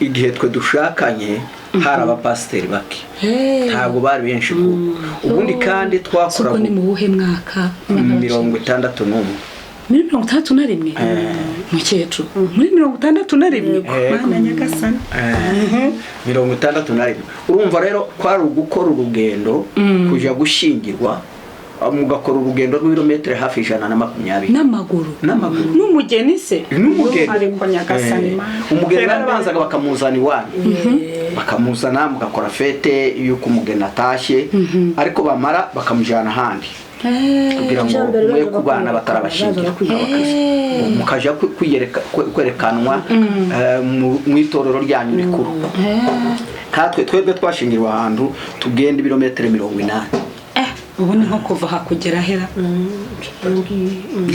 Igihe twe dushakanye hari abapasiteri bake, ntabwo bari benshi kuko ubundi kandi twakora. Ubwo ni mu buhe mwaka? 61. Muri 61, mukecuru? Muri 61? Mana nyagasani! 61. Urumva rero kwari ugukora urugendo kujya gushyingirwa, mugakora urugendo rw'ibirometero hafi 120. N'amaguru? N'amaguru. N'umugeni se? N'umugeni. Ariko nyagasani, Mana. Umugeni barabanzaga bakamuzana iwanyu, bakamuzana mugakora fête y'uko umugeni atashye, ariko bamara bakamujyana ahandi kugira ngo Ijambo mwe rero kubana batarabashingira. baza. Abakristo mukajya kwerekanwa mu itorero ryanyu rikuru. Katwe twebwe twashingirwa ahantu tugenda ibirometero 80. Ubu ni nko kuva aha kugera hera,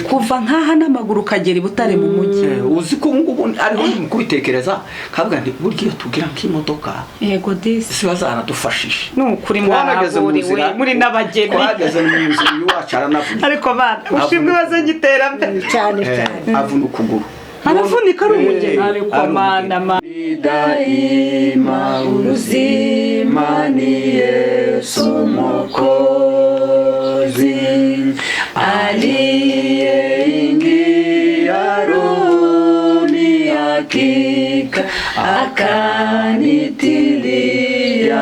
kuva nk'aha n'amaguru ukagera i Butare mu mujyi. Uzi ko ubu ngubu ariho ndi mu kubitekereza, kavuga nti burya iyo tugira nk'imodoka Yego disi. ziba zaradufashije. Ni ukuri. Twahageze mu Mwarahuriwe nzira, muri n'abageni. Twahageze mu nzira, iwacu aranavunika. Ariko bana, ushimwe wazanye iterambere. Cyane cyane. Avuna ukuguru. Aravunika ari umugeni? Ariko Ari mana umugeni. mana. Daima uzima ni Yesu Mwokozi, aliyeingia rohoni, hakika akanitilia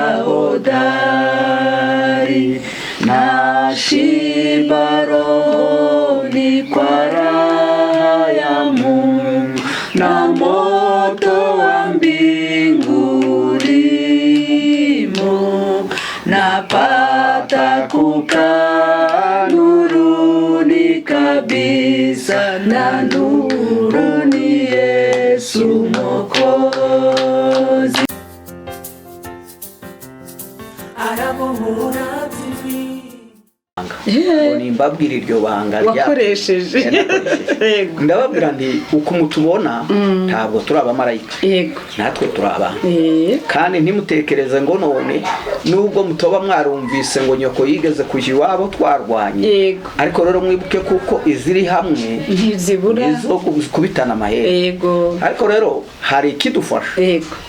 hodari, nashiba rohoni kwa raha ya Mungu na moto wa mbingu ulimo, napata kukaa nuruni kabisa, na nuru ni Yesu Mwokozi. Arabohora TV. Ngo nimbabwire iryo banga Wakoresheje. Nakoresheje. Ndababwira nti uko mutubona ntabwo turi abamarayika. Natwe turi abantu. Kandi ntimutekereze ngo none nubwo mutoba mwarumvise ngo nyoko yigeze kujya iwabo twarwanye, ariko rero mwibuke kuko iziri hamwe Ntizibura. nizo kubitana amahembe. Ariko rero hari ikidufasha,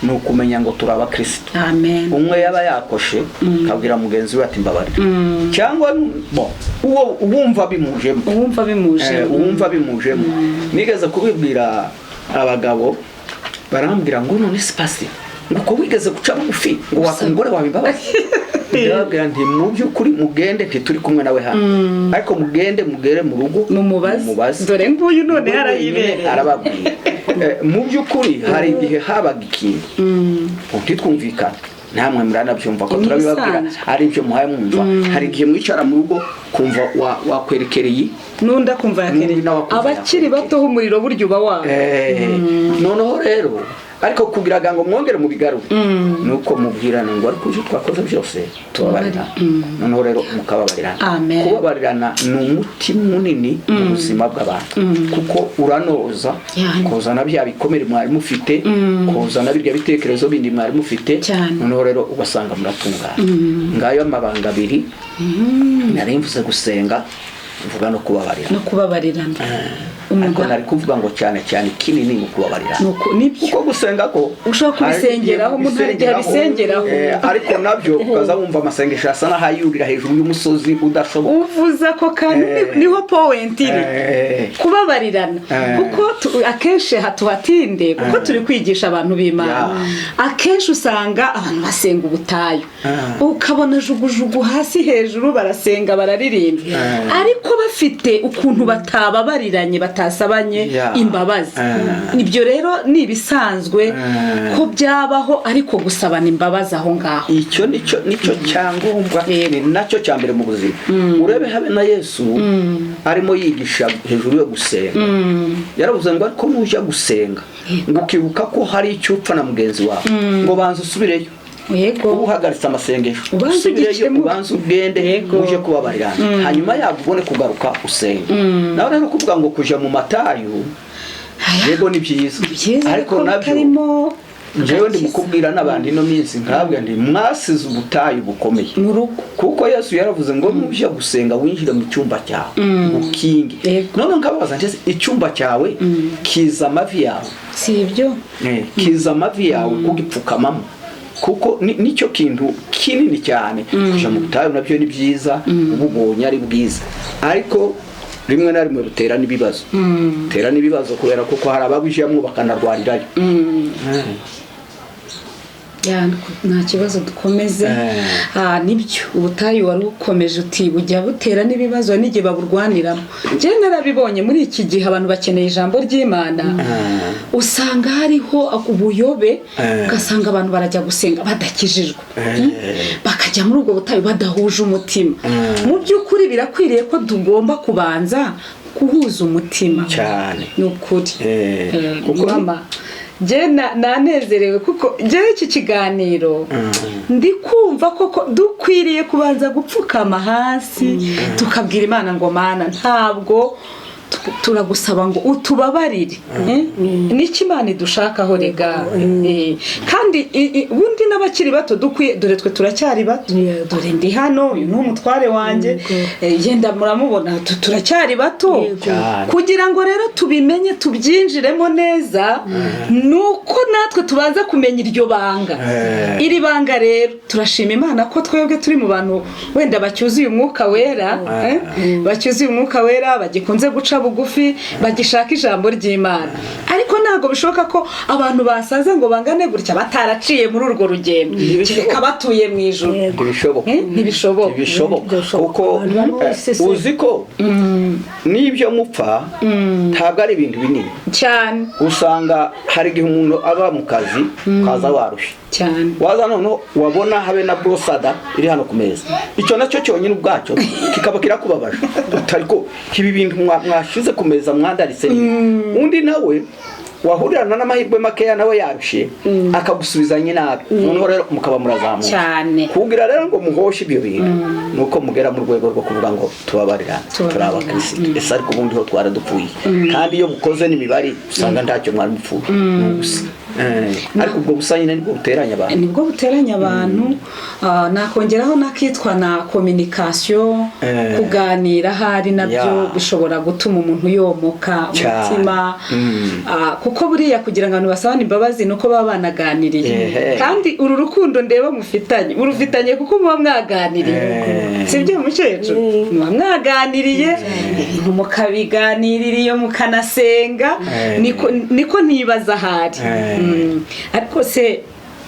ni ukumenya ngo turi abakristo. Amen. Umwe yaba yakoshe akabwira mugenzi we ati mbabarira, cyangwa bo uwo uwumva bimujemo. Uwumva bimuje. Uwumva bimujemo. Nigeze kubibwira abagabo, barambwira ngo none se pasi, ngo uko wigeze guca bugufi ngo waka umugore wawe imbabazi? Ndababwira nti mu by'ukuri mugende, ntituri kumwe nawe hano, ariko mugende mugere mu rugo Mumubaze. Mumubaze. Dore nguyu none Ubwo wenyine yarayibereye. arababwira. Mu by'ukuri hari igihe habaga ikintu ntitwumvikane, namwe muranabyumva ko Ni turabibabwira. ibisanzwe. Ari ibyo muhaye mwumva, hari igihe mwicara mu rugo kumva wakwerekereye. N'undi akumva yakereye. N'undi nawe akumva Abakiri yakwerekeye. bato umuriro burya uba waka. Noneho rero ariko kugira ngo mwongere mubigarure, nuko mubwirana ngo ariko ibyo twakoze byose tubabarirana. Noneho rero mukababarirana. Amen. Kubabarirana ni umuti munini mu buzima bw'abantu, kuko uranoza, kozana bya bikomere mwari mufite, kozana birya bitekerezo bindi mwari mufite. Noneho rero ugasanga muratungana. Ngayo amabanga abiri nari mvuze: gusenga, mvuga no kubabarira. No kubabarirana. Ariko nari kuvuga ngo cyane cyane kinini ni ukubabarirana. Nibyo. Kuko gusenga ko Ushobora kubisengeraho, umuntu hari igihe abisengeraho. Ariko nabyo ukaza wumva amasengesho asa n'ahayurira hejuru y'umusozi udashoboka. Uvuze ako kantu, niho point iri. Kubabarirana. Kuko akenshi hatuhatinde kuko turi kwigisha abantu b'Imana. Akenshi usanga abantu basenga ubutayu, ukabona jugujugu hasi hejuru, barasenga, bararirimba, ariko bafite ukuntu batababariranye, batasabanye imbabazi. Ibyo rero ni ibisanzwe ko byabaho, ariko gusabana imbabazi aho ngaho, Icyo nicyo cyangombwa, ni nacyo cya mbere mu buzima. Urebe habe na Yesu arimo yigisha hejuru yo gusenga, yaravuze ngo ariko nujya gusenga ngo ukibuka ko hari icyo upfa na mugenzi wawe, ngo banza usubireyo. Uba uhagaritse amasengesho, Ubanze usubireyo, ugikemure. Ubanze ugende uje kubabarirana, hanyuma yabwo ubone kugaruka usenga. Nawe rero kuvuga ngo kuja mu matayu, yego ni byiza, Byiza, ariko nabyo bitarimo. Njyewe ndi mukubwira n'abandi ino minsi nkabwe ndi mwasize ubutayu bukomeye mu rugo, kuko Yesu yaravuze ngo mujya gusenga winjire mu cyumba cyawe ukinge. None nkababaza nti icyumba cyawe kiza amavi yawe, si ibyo? Kiza amavi yawe kugipfukamamo, kuko nicyo kintu kinini cyane. Kuja mu butayu nabyo ni byiza, ububonye ari bwiza, ariko rimwe na rimwe butera n'ibibazo, butera n'ibibazo kubera kuko hari ababijyamo bakanarwarirayo. Nta kibazo, dukomeze. Nibyo, ubutayu wari ukomeje uti bujya butera n'ibibazo n'igihe baburwaniramo. Njye narabibonye muri iki gihe abantu bakeneye ijambo ry'Imana, usanga hariho ubuyobe, ugasanga abantu barajya gusenga badakijijwe, bakajya muri ubwo butayu badahuje umutima. Mu by'ukuri birakwiriye ko tugomba kubanza guhuza umutima cyane, ni ukuri. Mama, njye nanezerewe kuko njye iki kiganiro ndi kumva koko dukwiriye kubanza gupfukama hasi tukabwira Imana ngo Mana, ntabwo turagusaba ngo utubabarire. N'icyo Imana idushakaho rega. Kandi ubundi n'abakiri bato dukwiye, dore twe turacyari bato, dore ndi hano, uyu ni umutware wanjye, yenda muramubona, turacyari bato. Kugira ngo rero tubimenye tubyinjiremo neza, nuko natwe tubanza kumenya iryo banga. Iri banga rero turashima Imana ko twebwe turi mu bantu wenda bacyuzuye umwuka wera, bacyuzuye umwuka wera, bagikunze guca bugufi, bagishaka ijambo ry'Imana. Ariko ntabwo bishoboka ko abantu basaze ngo bangane gutya bataraciye muri urwo rugendo, kereka batuye mu ijuru. Ntibishoboka, ntibishoboka, kuko uzi ko n'ibyo mupfa ntabwo ari ibintu binini cyane. Usanga hari igihe umuntu aba mu kazi kaza warushye cyane, waza noneho wabona habe na brosada iri hano ku meza, icyo nacyo cyonyine ubwacyo kikaba kirakubabaje, ariko ibi bintu mwashize ku meza mwandaritse. Undi nawe wahurirana n'amahirwe makeya nawe yarushe akagusubizanye nabi, noneho rero mukaba murazamuka cyane. Kugira rero ngo muhoshe ibyo bintu nuko mugera mu rwego rwo kuvuga ngo tubabarira, turi abakristo, ese ariko ubundi ho twaradupfuye. Kandi iyo mukoze n'imibare usanga ntacyo mwari mupfuye, ni ubusa. Ariko ubwo busa nyine nibwo buteranya abantu, nibwo buteranya abantu. Nakongeraho nakitwa na communication, kuganira hari nabyo bishobora gutuma umuntu yomoka umutima, kuko buriya kugira ngo abantu basabane imbabazi nuko baba banaganiriye. Kandi uru rukundo ndeba mufitanye, urufitanye kuko muba mwaganiriye, sibyo mukecuru? Muba mwaganiriye ibintu mukabiganirira iyo mukanasenga, niko ntibaza ahari. Ariko se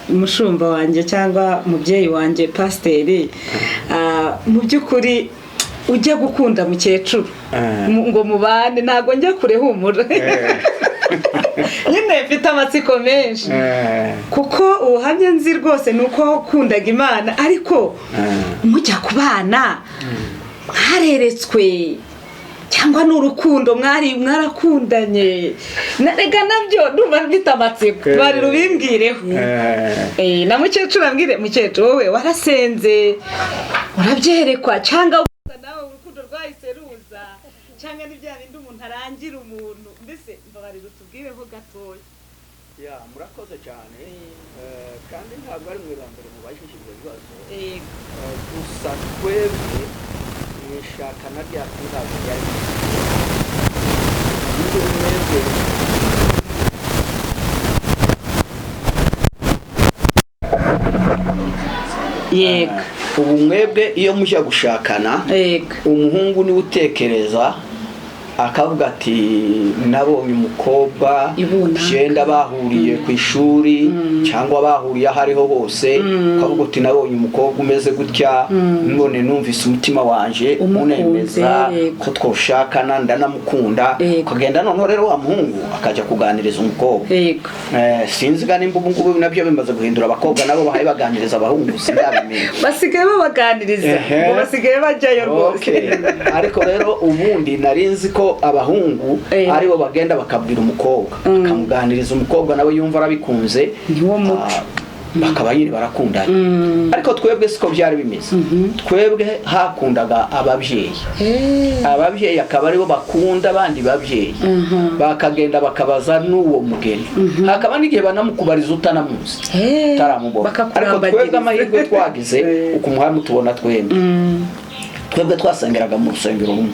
umushumba wanjye cyangwa umubyeyi wanjye pasiteri, mu by'ukuri ujya gukunda mukecuru ngo mubane, ntabwo njya kure, humura nyine mfite amatsiko menshi, kuko ubuhamya nzi rwose ni uko wakundaga Imana, ariko mujya kubana mwareretswe cyangwa n'urukundo mwari mwarakundanye, rega nabyo ndumva mfite amatsiko, bari rubimbwireho. Na mukecuru ambwire, mukecuru wowe warasenze urabyerekwa cyangwa nawe urukundo rwahise ruza, cyangwa ni bya bindi umuntu arangira umuntu, mbese mbabarira utubwireho gatoya. Ya, murakoze cyane, kandi ntabwo ari mwe ba mbere mubajije ibyo bibazo. Gusa twebwe mwishakana ryacu ntabwo ryari mwebwe. Yego, ubu mwebwe iyo mujya gushakana, umuhungu niwe utekereza akavuga ati nabonye umukobwa jenda bahuriye ku ishuri cyangwa bahuriye aho ariho hose, ukavuga uti nabonye umukobwa umeze gutya, none numvise umutima wanje unemeza ko twoshakana, ndanamukunda. Ukagenda noneho rero wa muhungu akajya kuganiriza umukobwa. Sinzi ga nimba ubu ngubu nabyo bimaze guhindura, abakobwa nabo bahaye baganiriza abahungu, sindabimenya. Basigaye babaganiriza, ngo basigaye bajyayo rwose. Ariko rero ubundi nari nzi ko abahungu aribo bagenda bakabwira umukobwa, bakamuganiriza, umukobwa nawe yumva arabikunze. Niwo muco. Bakaba nyine barakundana, ariko twebwe siko byari bimeze. Twebwe hakundaga ababyeyi, ababyeyi akaba aribo bakunda abandi babyeyi, bakagenda bakabaza n'uwo mugeni, hakaba n'igihe banamukubariza utanamuzi, utaramubona. Ariko twebwe amahirwe twagize, ukumuha mutubona twembi, twebwe twasengeraga mu rusengero rumwe.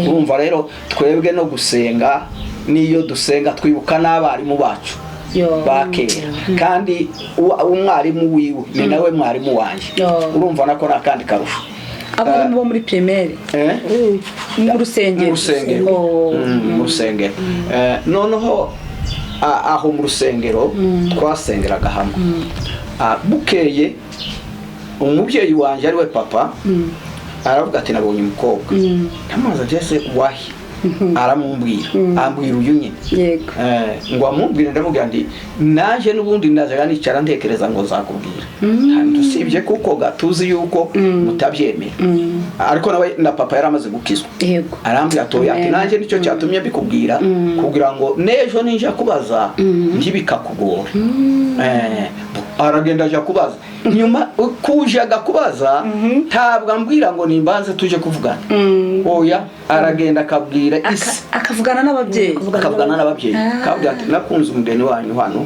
Urumva rero twebwe no gusenga, n'iyo dusenga twibuka n'abarimu bacu ba kera, kandi umwarimu wiwe ni nawe mwarimu wanjye. Urumva nako ni akandi karusho. Abarimu bo muri primaire mu rusengero? Mu rusengero. Noneho aho mu rusengero twasengeraga hamwe. Bukeye umubyeyi wanjye ari we papa aravuga ati: "Nabonye umukobwa." Ndamubaza jese wahi, aramumbwira, ambwira uyu nyine. Ngo amumbwire, ndamubwira ndi naje n'ubundi nazaga nicara ntekereza ngo nzakubwira, usibye kuko gatuzi yuko mutabyemera. Ariko nawe na papa yari amaze gukizwa. Arambwira atoya, ati: "Nanjye nicyo cyatumye mbikubwira, kugira ngo n'ejo ninja kubaza ntibikakugora." Aragenda aja kubaza. Nyuma kujaga kubaza, ntabwo ambwira ngo nimbanze tuje kuvugana, oya, aragenda akabwira isi. Akavugana n'ababyeyi. Akavugana n'ababyeyi, akabwira ati: "Nakunze umugeni wanyu hano,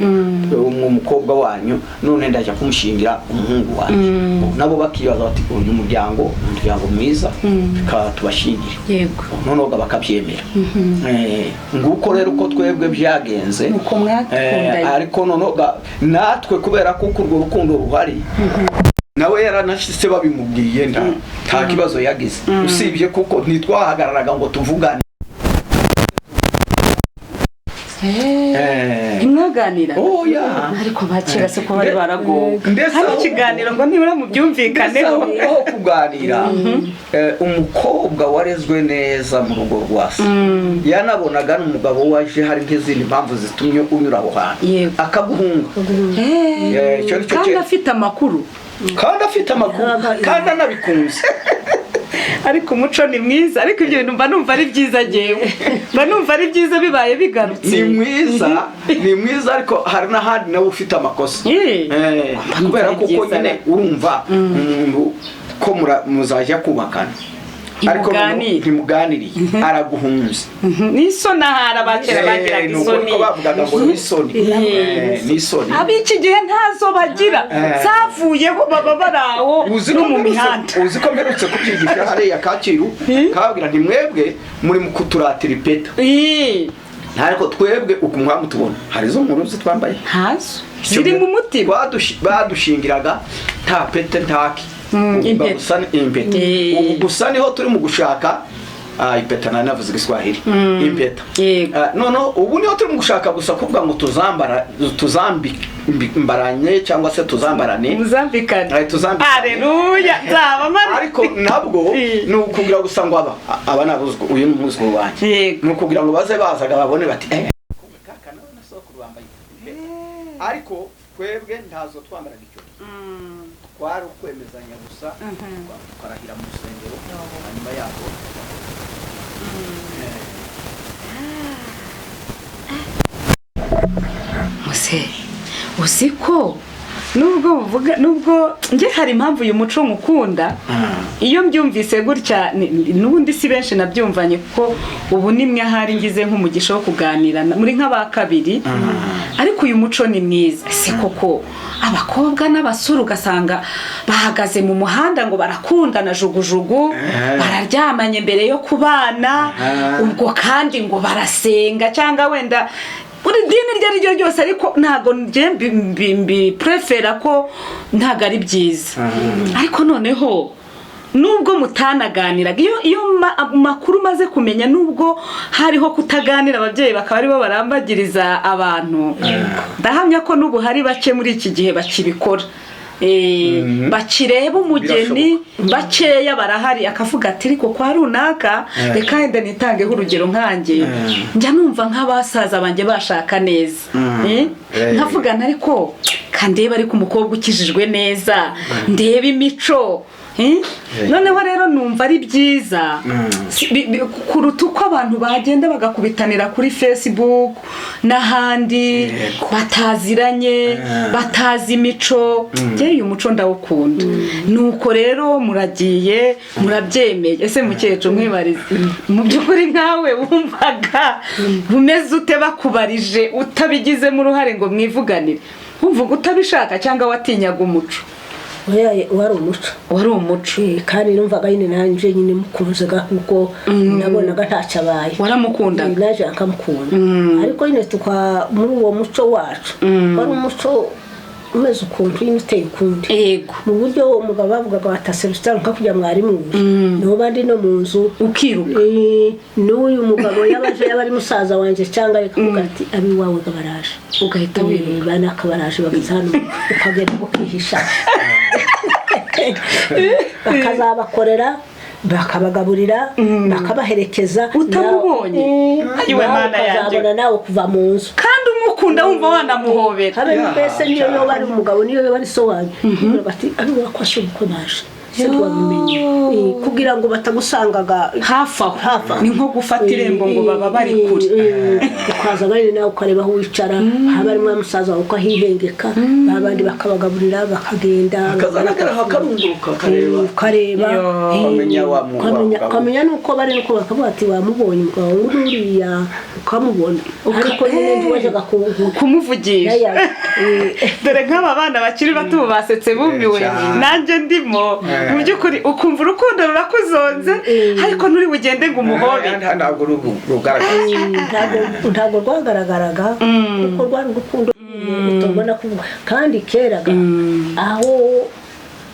umukobwa wanyu, none ndajya kumushingira umuhungu wanjye." Nabo bakibaza bati: "Uyu muryango ni umuryango mwiza, reka tubashingire." Noneho bakabyemera. Nguko rero uko twebwe byagenze. Uko mwakundanye. Ariko noneho natwe kubera ko urwo rukundo ruhari, nawe yaranashyize babimubwiye nta kibazo yagize, usibye kuko ntitwahagararaga ngo tuvugane. Ntimwaganira? Oya. Ariko bakera se ko bari baragowe. Ndetse Hano ikiganiro ngo nibura mubyumvikaneho. Ndetse aho kuganira, umukobwa warezwe neza mu rugo rwa se yanabonaga n'umugabo waje hari nk'izindi mpamvu zitumye unyura aho hantu, akaguhunga. Icyo ni cyo. Kandi afite amakuru. Kandi afite amakuru, kandi anabikunze. Ariko umuco ni mwiza, ariko ibyo bintu mba numva ari byiza, jyewe mba numva ari byiza bibaye bigarutse. Ni mwiza, ni mwiza, ariko hari n'ahandi nawe ufite amakosa. Mba numva Kubera ari kuko byiza. nyine urumva umuntu ko muzajya kubakana, ariko noneho Ntimuganire. ntimuganiriye, araguhunze. N'isoni, ahari abakera bagiraga Ni ukuri isoni. ko bavugaga ngo ni isoni. Ni isoni. Ab'iki gihe ntazo bagira, zavuyeho, baba bari aho Uzi no ko mu mperutse mihanda. Uzi ko mperutse kubyigisha hariya Kacyiru, kababwira nti: "Mwebwe muri mu kuturatira ipeta, ariko twebwe uku mutubona, hari izo nkuru twambaye?" Ntazo, ziri mu mutima. Badushingiraga nta pete, ntaki. Impeta. Gusa ni impeta. Ubu gusa niho turi mu gushaka ipeta, nari navuze Igiswahili impeta. Noneho ubu niho turi mu gushaka gusa kuvuga ngo tuzambara, tuzambaranye cyangwa se tuzambarane. Muzambikane. Tuzambikane. Aleluya, nzaba mpari. Ariko nabwo ni ukugira gusa ngo aba ni abuzukuru, uyu ni umwuzukuru wanjye. Ni ukugira ngo baze bazaga babone bati: "Eh, kaka nawe na sokuru bambaye impeta." Ariko twebwe ntazo twambaraga icyo gihe, kwari ukwemezanya gusa, tukarahira mu rusengero, hanyuma yaho. Muse, uzi ko nubwo buvuga, nubwo njye hari impamvu uyu muco nkukunda, iyo mbyumvise gutya n'ubundi si benshi nabyumvanye, kuko ubu nimwe ahari ngize nk'umugisha wo kuganira muri nk'aba kabiri. Ariko uyu muco ni mwiza se koko? Abakobwa n'abasore ugasanga bahagaze mu muhanda ngo barakundana jugujugu, bararyamanye mbere yo kubana, ubwo kandi ngo barasenga cyangwa wenda buri dini iryo ari ryo ryose, ariko ntabwo njye mbi prefera ko ntabwo ari byiza. Ariko noneho nubwo mutanaganiraga, iyo makuru maze kumenya, nubwo hariho kutaganira, ababyeyi bakaba aribo barambagiriza abantu, ndahamya ko n'ubu hari bake muri iki gihe bakibikora. Bakireba umugeni, bakeya barahari, akavuga ati: "Ariko kwa runaka, reka wenda nitangeho urugero nkanjye, njya numva nk'abasaza banjye bashaka neza." Nkavugana, ariko kandeba, ariko umukobwa ukijijwe neza, ndebe imico. Noneho rero numva ari byiza kuruta uko abantu bagenda bagakubitanira kuri Facebook n'ahandi bataziranye, batazi imico. Njye uyu muco ndawukunda. Nuko rero muragiye murabyemeye. Ese mukecuru, nkwibarize, mu by'ukuri nkawe wumvaga bumeze ute bakubarije utabigizemo uruhare ngo mwivuganire? Wumvaga utabishaka cyangwa watinyaga umuco? Oya, wari umuco. Wari umuco. Kandi numvaga nyine nanjye nyine mukunze kuko nabonaga ntacyo abaye. Waramukundaga? Naje akamukunda, ariko nyine tuka muri uwo muco wacu wari umuco umeze ukuntu nyine uteye ukundi, mu buryo umugabo bavugaga bataserutse nka kujya mwarimu nibo bandi no mu nzu ukiruka. N'uyu mugabo yabaje, yaba ari musaza wanjye cyangwa akavuga ati abiwawe baraje, ugahita wiruka. Banaka baraje, bageze hano ukagenda ukihisha, bakazabakorera, bakabagaburira, bakabaherekeza. Utamubonye? Ayiwe, nawe Mana yanjye. ukazabona nawe kuva mu nzu. Kandi umukunda, wumva wanamuhobera. Habe mbese niyo yoba ari umugabo, niyo yoba ari so wanyu, bati abiwako se ubukwe baje se ntiwabimenye. Kugira ngo batagusangaga hafi aho. Hafi aho. Ni nko gufata irembo ngo baba bari kure. Ukaza bari nawe ukareba aho wicara, haba harimo musaza wawe ukahihengeka, babandi bakabagaburira bakagenda. Akazagaragara akarunguruka akareba. Ukareba. Yo. Ukamenya wa mugabo. Ukamenya nuko bari, nuko bakavuga ati wamubonye umugabo nguriya, ukamubona, ariko nyine ntiwajyaga kumuvugisha. Yaya, Dore nk'aba bana bakiri bato ubu basetse bumiwe. Cyane. Nanjye ndimo. Mu by'ukuri ukumva urukundo rurakuzonze, ariko nturi bugende ngo umuhobe. Ntabwo rugaragara. Ntabwo rwagaragaraga kuko rwari urukundo utabona kuvuga. Kandi keraga aho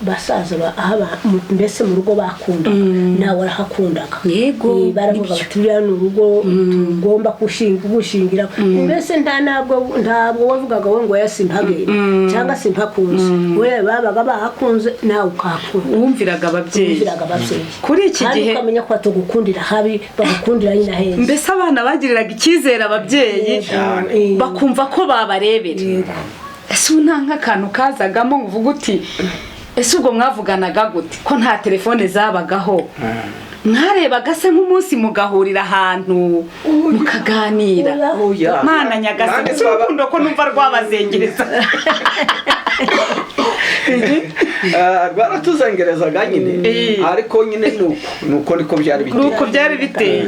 basaza aho mbese mu rugo bakundaga nawe warahakundaga. Yego, Baravuga nibyo. bati ruriya ni urugo tugomba gushingira. Mbese nta ntabwo wavugaga we ngo ya simpagenda cyangwa simpakunze, we babaga bahakunze nawe ukahakunda. Wumviraga ababyeyi. Wumviraga ababyeyi. Kuri iki Kandi gihe ukamenya ko batagukundira habi, bagukundira nyine heza. Mbese abana bagiriraga icyizere ababyeyi, Cyane. bakumva ko babarebera. Ese ubu nta nk'akantu kazagamo ngo uvuge uti ese ubwo mwavuganaga gute ko nta telefone zabagaho? Mwarebaga se nk'umunsi mugahurira ahantu mukaganira? Oya. Mana nyagasani! Nanjye Ese urukundo ko numva rwabazengereza? Rwaratuzengerezaga nyine, ariko nyine nuko niko byari biteye. Nuko byari biteye.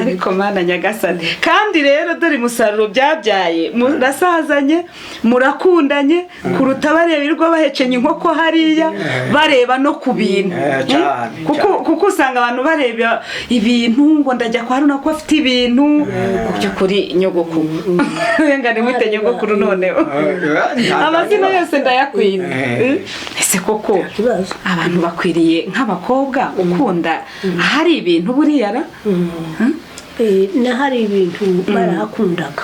Ariko Mana nyagasani, kandi rero dore umusaruro byabyaye: murasazanye, murakundanye kuruta bareberwa bahekenya inkoko hariya, bareba no ku bintu. Cyane, Kuko cyane. kuko usanga abantu bareba ibintu ngo ndajya kwa runaka ko afite ibintu. Mu by'ukuri nyogokuru, ngane mwite nyogokuru noneho, amazina yose ndayakwiriye. Ese koko Ikibazo. abantu bakwiriye nk'abakobwa gukunda ahari ibintu buriya ra? N'ahari ibintu barahakundaga,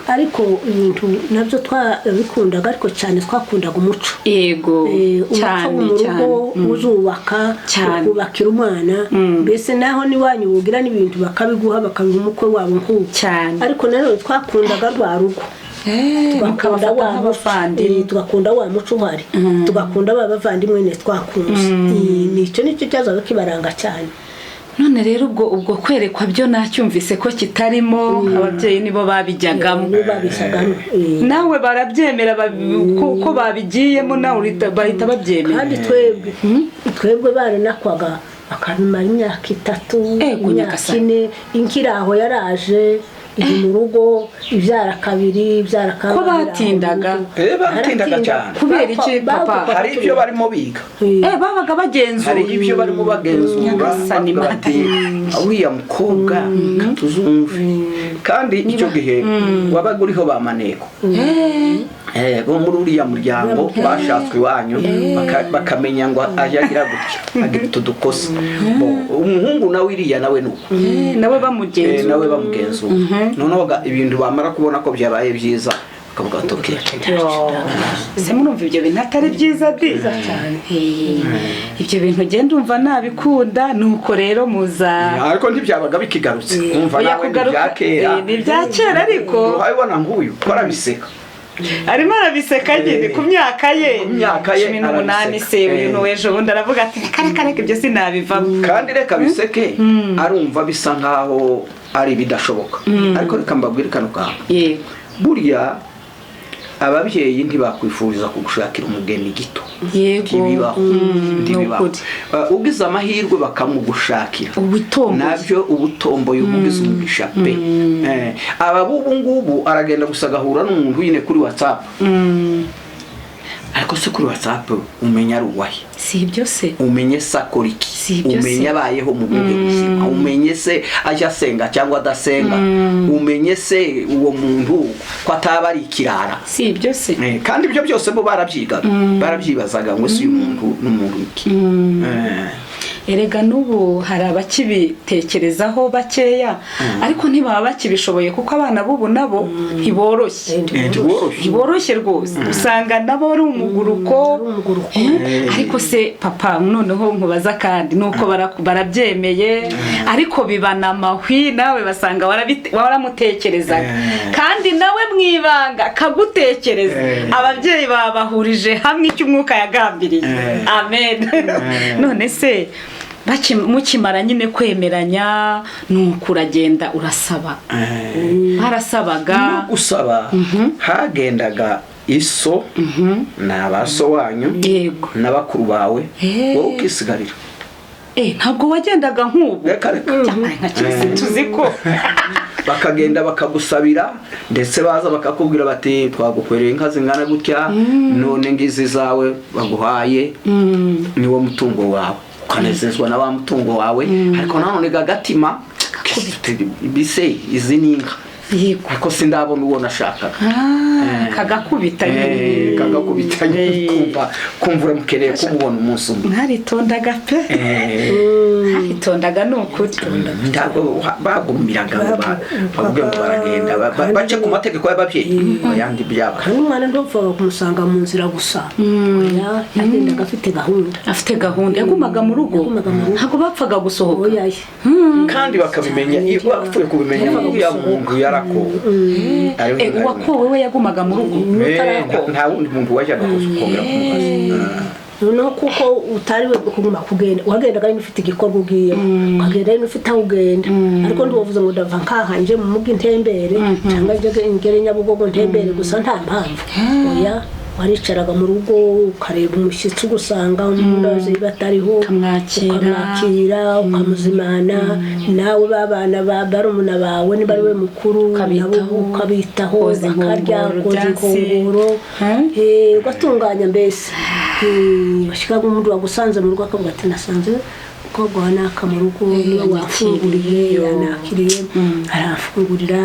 ariko ibintu nabyo twabikundaga, ariko cyane twakundaga umuco. Umuco Cyane, wo mu cyane. rugo uzubaka, ukubakira umwana. Mbese naho n'iwanyu bugira n'ibintu bakabiguha, bakabiha umukwe wabo nk'uko. Ariko nanone twakundaga rwa rugo, tugakunda Mukabafata wa muco, nk'abavandimwe. tugakunda wa muco uhari, tugakunda ba bavandimwe ne twakunze. Nicyo nicyo cyazaga kibaranga cyane. None rero ubwo kwerekwa byo nacyumvise ko kitarimo, ababyeyi nibo babijyagamo. Nibo babisagamo. Nawe barabyemera ko babigiyemo, nawe bahita babyemera. Kandi twebwe baranakwaga bakabimara imyaka 3, imyaka Nyagasani. 4, inkiraho yaraje iri mu rugo ibyara kabiri, ibyara Ko batindaga? Batindaga cyane. Kubera iki, papa? Hari ibyo barimo biga. Babaga bagenzura. Hari ibyo barimo bagenzura. Nyagasani. Bavuga bati uriya mukobwa katuzumve. Kandi icyo gihe wabaga uriho ba maneko bo muri uriya muryango bashatswe iwanyu, bakamenya ngo ajya agira gutya, agira utu dukosa. Bo, umuhungu nawe iriya nawe nuko. Nawe bamugenzura. Nawe bamugenzura. Noneho ibintu bamara kubona ko byabaye byiza bakavuga bati okay. Yo. Ese murumva ibyo bintu atari byiza di? Ibyo bintu ugenda umva nabikunda. Nuko rero muza Ariko ntibyabaga bikigarutse, umva Oya, nawe ni kugaruka ibya kera. Ni ibya kera ariko Urabibona nk'uyu ko arabiseka. Arimo arabiseka nyine ku myaka ye Ku myaka ye 18 arabiseka. Se uyu ni uw'ejo bundi aravuga ati reka reka reka ibyo sinabivamo. Kandi reka biseke, arumva bisa nkaho ari ibidashoboka, ariko reka mbabwire kano kantu. Yego. Burya ababyeyi ntibakwifuriza kugushakira umugeni gito. Yego. Ntibibaho. Ntibibaho. Ni ukuri. Ugize amahirwe bakamugushakira, Ubutomboye. nabyo ubutomboye, uba ugize umugisha pe. Aba b'ubu ngubu aragenda gusa agahura n'umuntu nyine kuri WhatsApp. Ariko se kuri WhatsApp umenya ari uwahe? Si ibyo se? Umenye se akora iki? Si ibyo se. Umenye abayeho mu buhe buzima? Umenye se ajya asenga cyangwa adasenga? Umenye se uwo muntu ko ataba ari ikirara? Si ibyo se? Kandi ibyo byose bo barabyigaga, barabyibazaga ngo ese uyu muntu ni umuntu iki? Erega n'ubu hari abakibitekerezaho bakeya, ariko ntibaba bakibishoboye kuko abana b'ubu nabo ntiboroshye. Ntiboroshye. Ntiboroshye rwose, usanga nabo ari umuguruko. Ari umuguruko. Ariko se papa, noneho nkubaza kandi nuko barabyemeye, ariko bibana amahwi nawe basanga waramutekerezaga, kandi nawe mu ibanga akagutekereza. Ababyeyi babahurije hamwe icyo umwuka yagambiriye. Amen. None se mukimara nyine kwemeranya, nuko uragenda urasaba, barasabaga? No gusaba hagendaga iso n'abaso wanyu Yego. n'abakuru bawe, wowe ukisigarira. Ntabwo wagendaga nk'ubu? Reka reka. Cyamaye nka kirisitu uzi ko Bakagenda bakagusabira, ndetse baza bakakubwira bati twagukwereye inka zingana gutya, none ngizi zawe baguhaye, niwo mutungo wawe. Ukanezezwa na wa mutungo wawe, ariko nanone gagatima bise izi ni inka, Yego. ariko sindabona uwo nashakaga. Kagakubita nyine. Kagakubita nyine, kumva uramukeneye kumubona umunsi umwe. Mwaritondaga pe. Mwaritondaga ni ukuri. Ntabwo bagumiraga ngo bavuge ngo baragenda bace ku mategeko y'ababyeyi, ayandi byaba. Kandi umwana ntupfaga kumusanga mu nzira gusa. Oya, yagendaga afite gahunda. Afite gahunda, yagumaga mu rugo. Yagumaga mu rugo. Ntabwo bapfaga gusohoka. Oya ye. Kandi bakabimenya iyo bapfuye kubimenya ngo uriya muntu yarakowe. Ariwe Uwakowe we yagumaga mu rugo. Nta wundi muntu wajyaga kongera kumubaza. Noneho kuko utari we kuguma kugenda, wagendaga nyine ufite igikorwa ugiyemo, ukagenda nyine ufite aho ugenda, ariko ntiwavuze ngo ndava nkaha nje mu mugi ntembere, cyangwa nje ngere Nyabugogo ntembere gusa nta mpamvu. Oya, waricaraga mu rugo ukareba umushyitsi ugusanga, umunozi batariho, Ukamwakira. Ukamwakira, ukamuzimana, nawe babana ba barumuna bawe niba ari we mukuru, nabo Ukabitaho. ukabitaho, Koza bakarya, inkongoro, koza byansi. inkongoro. Ugatunganya mbese. Washyiraga umuntu wagusanze mu rugo akavuga ati nasanze umukobwa wa naka mu rugo, niwe wafunguriye, yanakiriye, aramfungurira.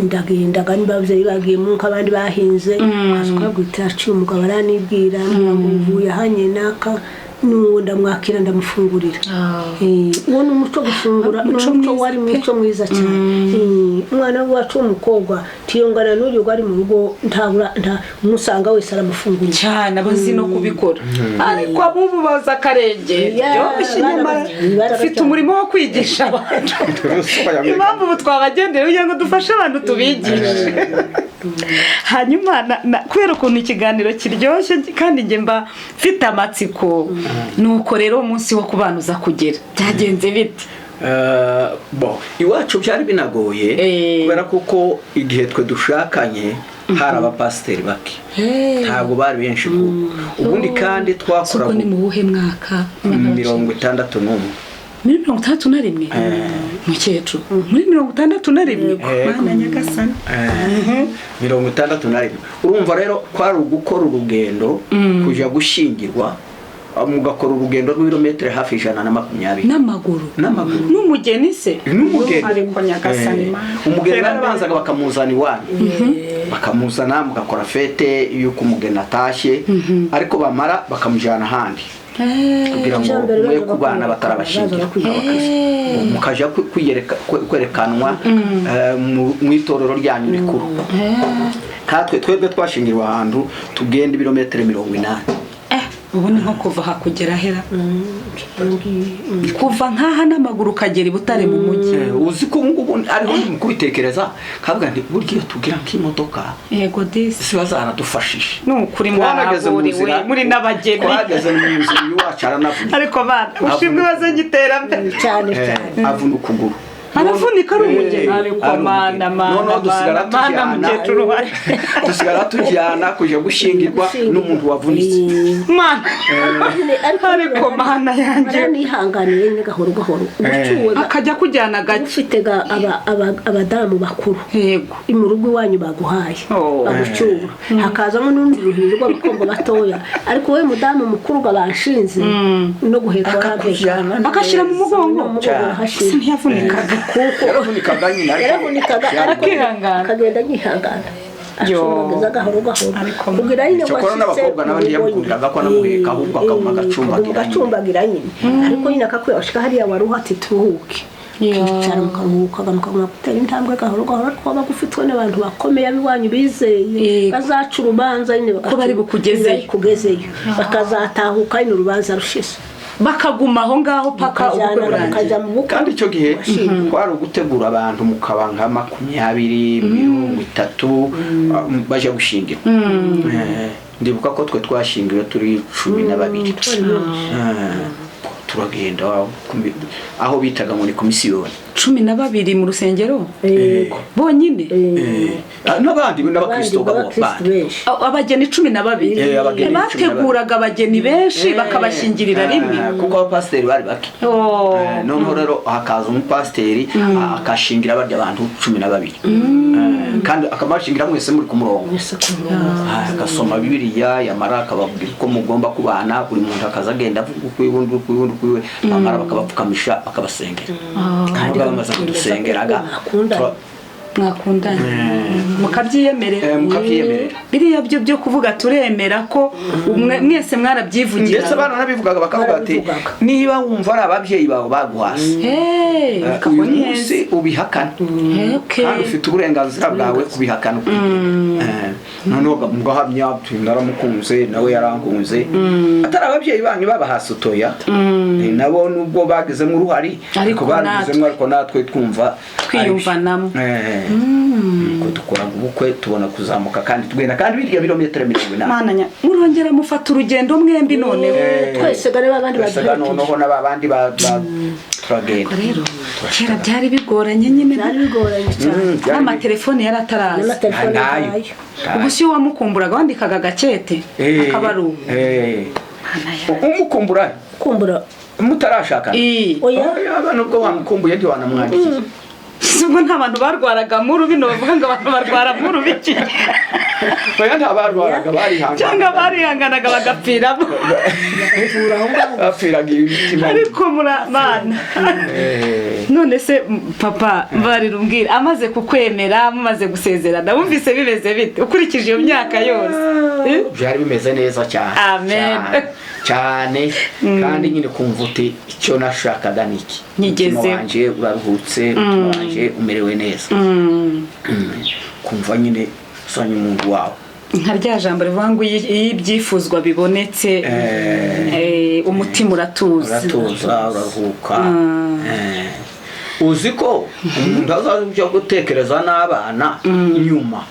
Ndagendaga niba ababyeyi bagiye mu nka abandi bahinze, ukaza ukabwira uti aciye umugabo aranibwira ngo mvuye ahanye naka, n'uwo ndamwakira ndamufungurira. Uwo ni umuco, gufungura ni Umuco umuco mwiza wari pe. umuco mwiza cyane. Umwana wacu w'umukobwa tiyongana n'uyu ari mu rugo, ntabura nta umusanga wese aramufungurira. Cyane, abazi no kubikora, ariko abubu baza akarengera. Byoroshye, nyamara dufite umurimo wo kwigisha abantu. Impamvu ubu twabagendera kugira ngo dufashe abantu tubigishe. Hanyuma kubera ukuntu ikiganiro kiryoshye kandi njye mba mfite amatsiko, nuko rero umunsi wo kubanuza kugera byagenze bite? Bon, iwacu byari binagoye, kubera kuko igihe twe dushakanye hari abapasiteri bake, ntabwo bari benshi kuko ubundi kandi twakora. Ubwo ni mu buhe mwaka? 61. Muri 61, mukecuru, muri 61, Mana nyagasani! 61. Urumva rero kwari ugukora urugendo kujya gushyingirwa, mugakora urugendo rw'ibirometero hafi 120. N'amaguru? N'amaguru. N'umugeni se? N'umugeni. Ariko nyagasani Mana. Umugeni barabanzaga bakamuzana iwanyu, bakamuzana mugakora fete y'uko umugeni atashye, ariko bamara bakamujyana ahandi kugira ngo Ijambere mwe bazaga kubana kwiyerekana, batarabashingira, bazaga kwiyerekana. mukajya kwerekanwa mu itorero ryanyu rikuru. Katwe twebwe twashingirwa ahantu tugenda ibirometero 80. Ubu ni nko kuva hakugera hera kuva nkaha n'amaguru ukagera i Butare mu mujyi. Uzi ko ngubu ariho mu kubitekereza kavuga nti burya iyo tugira nk'imodoka yego disi si bazaradufashije nukuri mwarahuriwe muri n'abageni twageze mu nzira iwacu aranavunika ariko bana ushimwe wazanye iterambere cyane cyane avuna ukuguru aravunika ari umugeni ariko mana mana mana mukecuru dusigara tujyana kujya gushyingirwa n'umuntu wavunitse mana ariko mana yanjye nihanganiye nyine gahoro gahoro akajya kujyana gake ufite abadamu bakuru yego mu rugo iwanyu baguhaye bagucyura hakazamo n'urundi ruhinja rw'abakobwa batoya ariko wowe mudamu mukuru banshinze no guheka agashyira mu mugongo ntiyavunikaga yaravunikaga nyine yaravunikaga akihangana akagenda yihangana acumbagiza gahoro gahoro kugira nyine cyokora n'abakobwa nabo ntiyamukundiraga ko anamuheka ahubwo akaguma agacumbagira nyine ariko nyine akakwibashika hariya wari uhati turuhuke ukicara mukaruhuka mukaguma gutera intambwe gahoro gahoro ariko waba ufitwe n'abantu bakomeye ab'iwanyu bizeye bazaca urubanza nyine ko bari bukugezeyo bakazatahuka nyine urubanza rushize bakaguma aho ngaho paka ubukwe burangiye. Kandi icyo gihe kwari ugutegura abantu mukaba nka 20 30 baje gushyingirwa. Ndibuka ko twe twashyingiwe turi 12 turagenda aho bitaga ngo ni komisiyoni 12 mu rusengero bonyine n'abandi n'abakristo bandi abageni 12 bateguraga abageni benshi bakabashyingirira rimwe kuko abapasiteri bari bake. Noneho rero hakaza umupasiteri akashingira barya abantu 12 kandi akabashingira mwese muri ku murongo agasoma Bibiliya yamara akababwira uko mugomba kubana buri muntu akaza agenda avuga uko undi uko undi uko bamara bakabapfukamisha bakabasengera kandi bamaze kudusengeraga mwakundanye mukabyiyemerera biriya byo byo kuvuga turemera ko mwese mwarabyivugira ndetse abana nabivugaga bakavuga ati niba wumva ari ababyeyi bawe baguhase uyu munsi ubihakana kandi ufite uburenganzira bwawe kubihakana noneho mugahamya naramukunze nawe yarankunze atari ababyeyi banyu babahase utoya nabo nubwo bagizemo uruhari ariko barugizemo ariko natwe twumva twiyumvanamo nuko dukora ubukwe tubona kuzamuka kandi tugenda kandi birya birometero 80 mana murongera mufata urugendo mwembi noneho twese gare babandi baduherekeje noneho n'abandi turagenda rero kera byari bigoranye nyine byari bigoranye cyane n'amatelefone yari ataraza ubwo si wamukumburaga wandikaga gakete akabaruwa umukumbura kumbura mutarashakana oya nubwo wamukumbuye ntiwanamwandikiye ubwo nta bantu barwaraga muru bino bavuga ngo abantu barwara muru biki oya nta barwaraga barihanganaga cyangwa barihanganaga bagapfiramo bapfiraga imitima ariko muramana none se papa mbarira umbwira amaze kukwemera mumaze gusezerana wumvise bimeze bite ukurikije iyo myaka yose byari bimeze neza cyane amen cyane kandi nyine kumva uti icyo nashakaga ni iki nyigezeho umutima wanjye uraruhutse umutima wanjye umerewe neza kumva nyine usanga umuntu wawe nka rya jambo rivuga ngo iyo ibyifuzwa bibonetse umutima uratuza uratuza uraruhuka uzi ko umuntu azajya gutekereza n'abana nyuma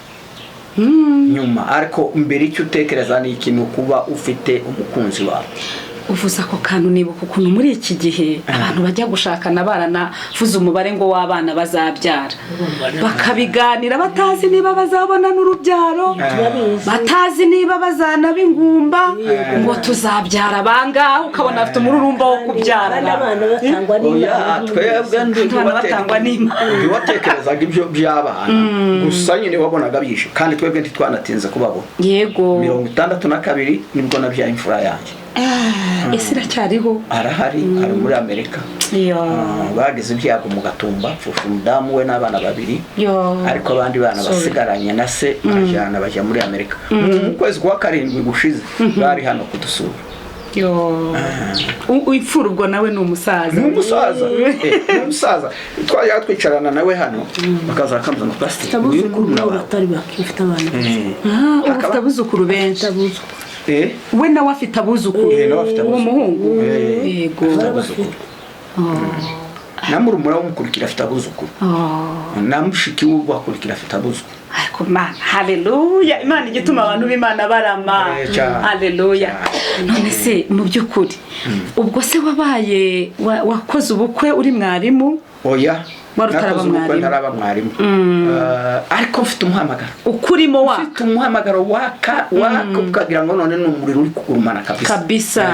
nyuma ariko mbere icyo utekereza ni ikintu kuba ufite umukunzi wawe uvuze ako kantu nibuka ukuntu muri iki gihe abantu bajya gushakana baranavuze umubare ngo w'abana bazabyara bakabiganira batazi niba bazabona n'urubyaro batazi niba bazanaba ingumba ngo tuzabyara bangahe ukabona afite umururumba wo kubyara twebwe batangwa n'Imana ntiwatekerezaga ibyo by'abana gusa nyine wabonaga byinshi kandi twebwe ntitwanatinze kubabona yego 62 nibwo nabyaye imfura yanjye ese iracyariho arahari ari muri Amerika bagize ibyago mu Gatumba pfusha umudamu we n'abana babiri ariko abandi bana basigaranye na se barajyana bajya muri Amerika mu kwezi kwa 7 gushize bari hano kudusura imfura ubwo nawe ni umusaza ni umusaza ni umusaza twajyaga twicarana nawe hano bakaza bakambuza ngo pasiteri uyu murumuna wawe batari bake ufite abana ufite abuzukuru benshi We nawe afite abuzukuru. Nawe afite Uwo abuzukuru. muhungu. Yego. Afite abuzukuru. Na murumuna we umukurikira afite abuzukuru. Na mushiki we ubakurikira afite abuzukuru. Ariko Mana, haleluya, Imana igituma abantu b'Imana barama. Cyane. Haleluya. None se mu by'ukuri ubwo se wabaye wakoze ubukwe uri mwarimu? Oya. Wari utaraba Nakoze ubukwe mwarimu. ntaraba mwarimu. Ariko mfite umuhamagaro. Ukurimo waka. Mfite umuhamagaro waka ukagira ngo none ni umuriro uri kugurumana kabisa. Kabisa.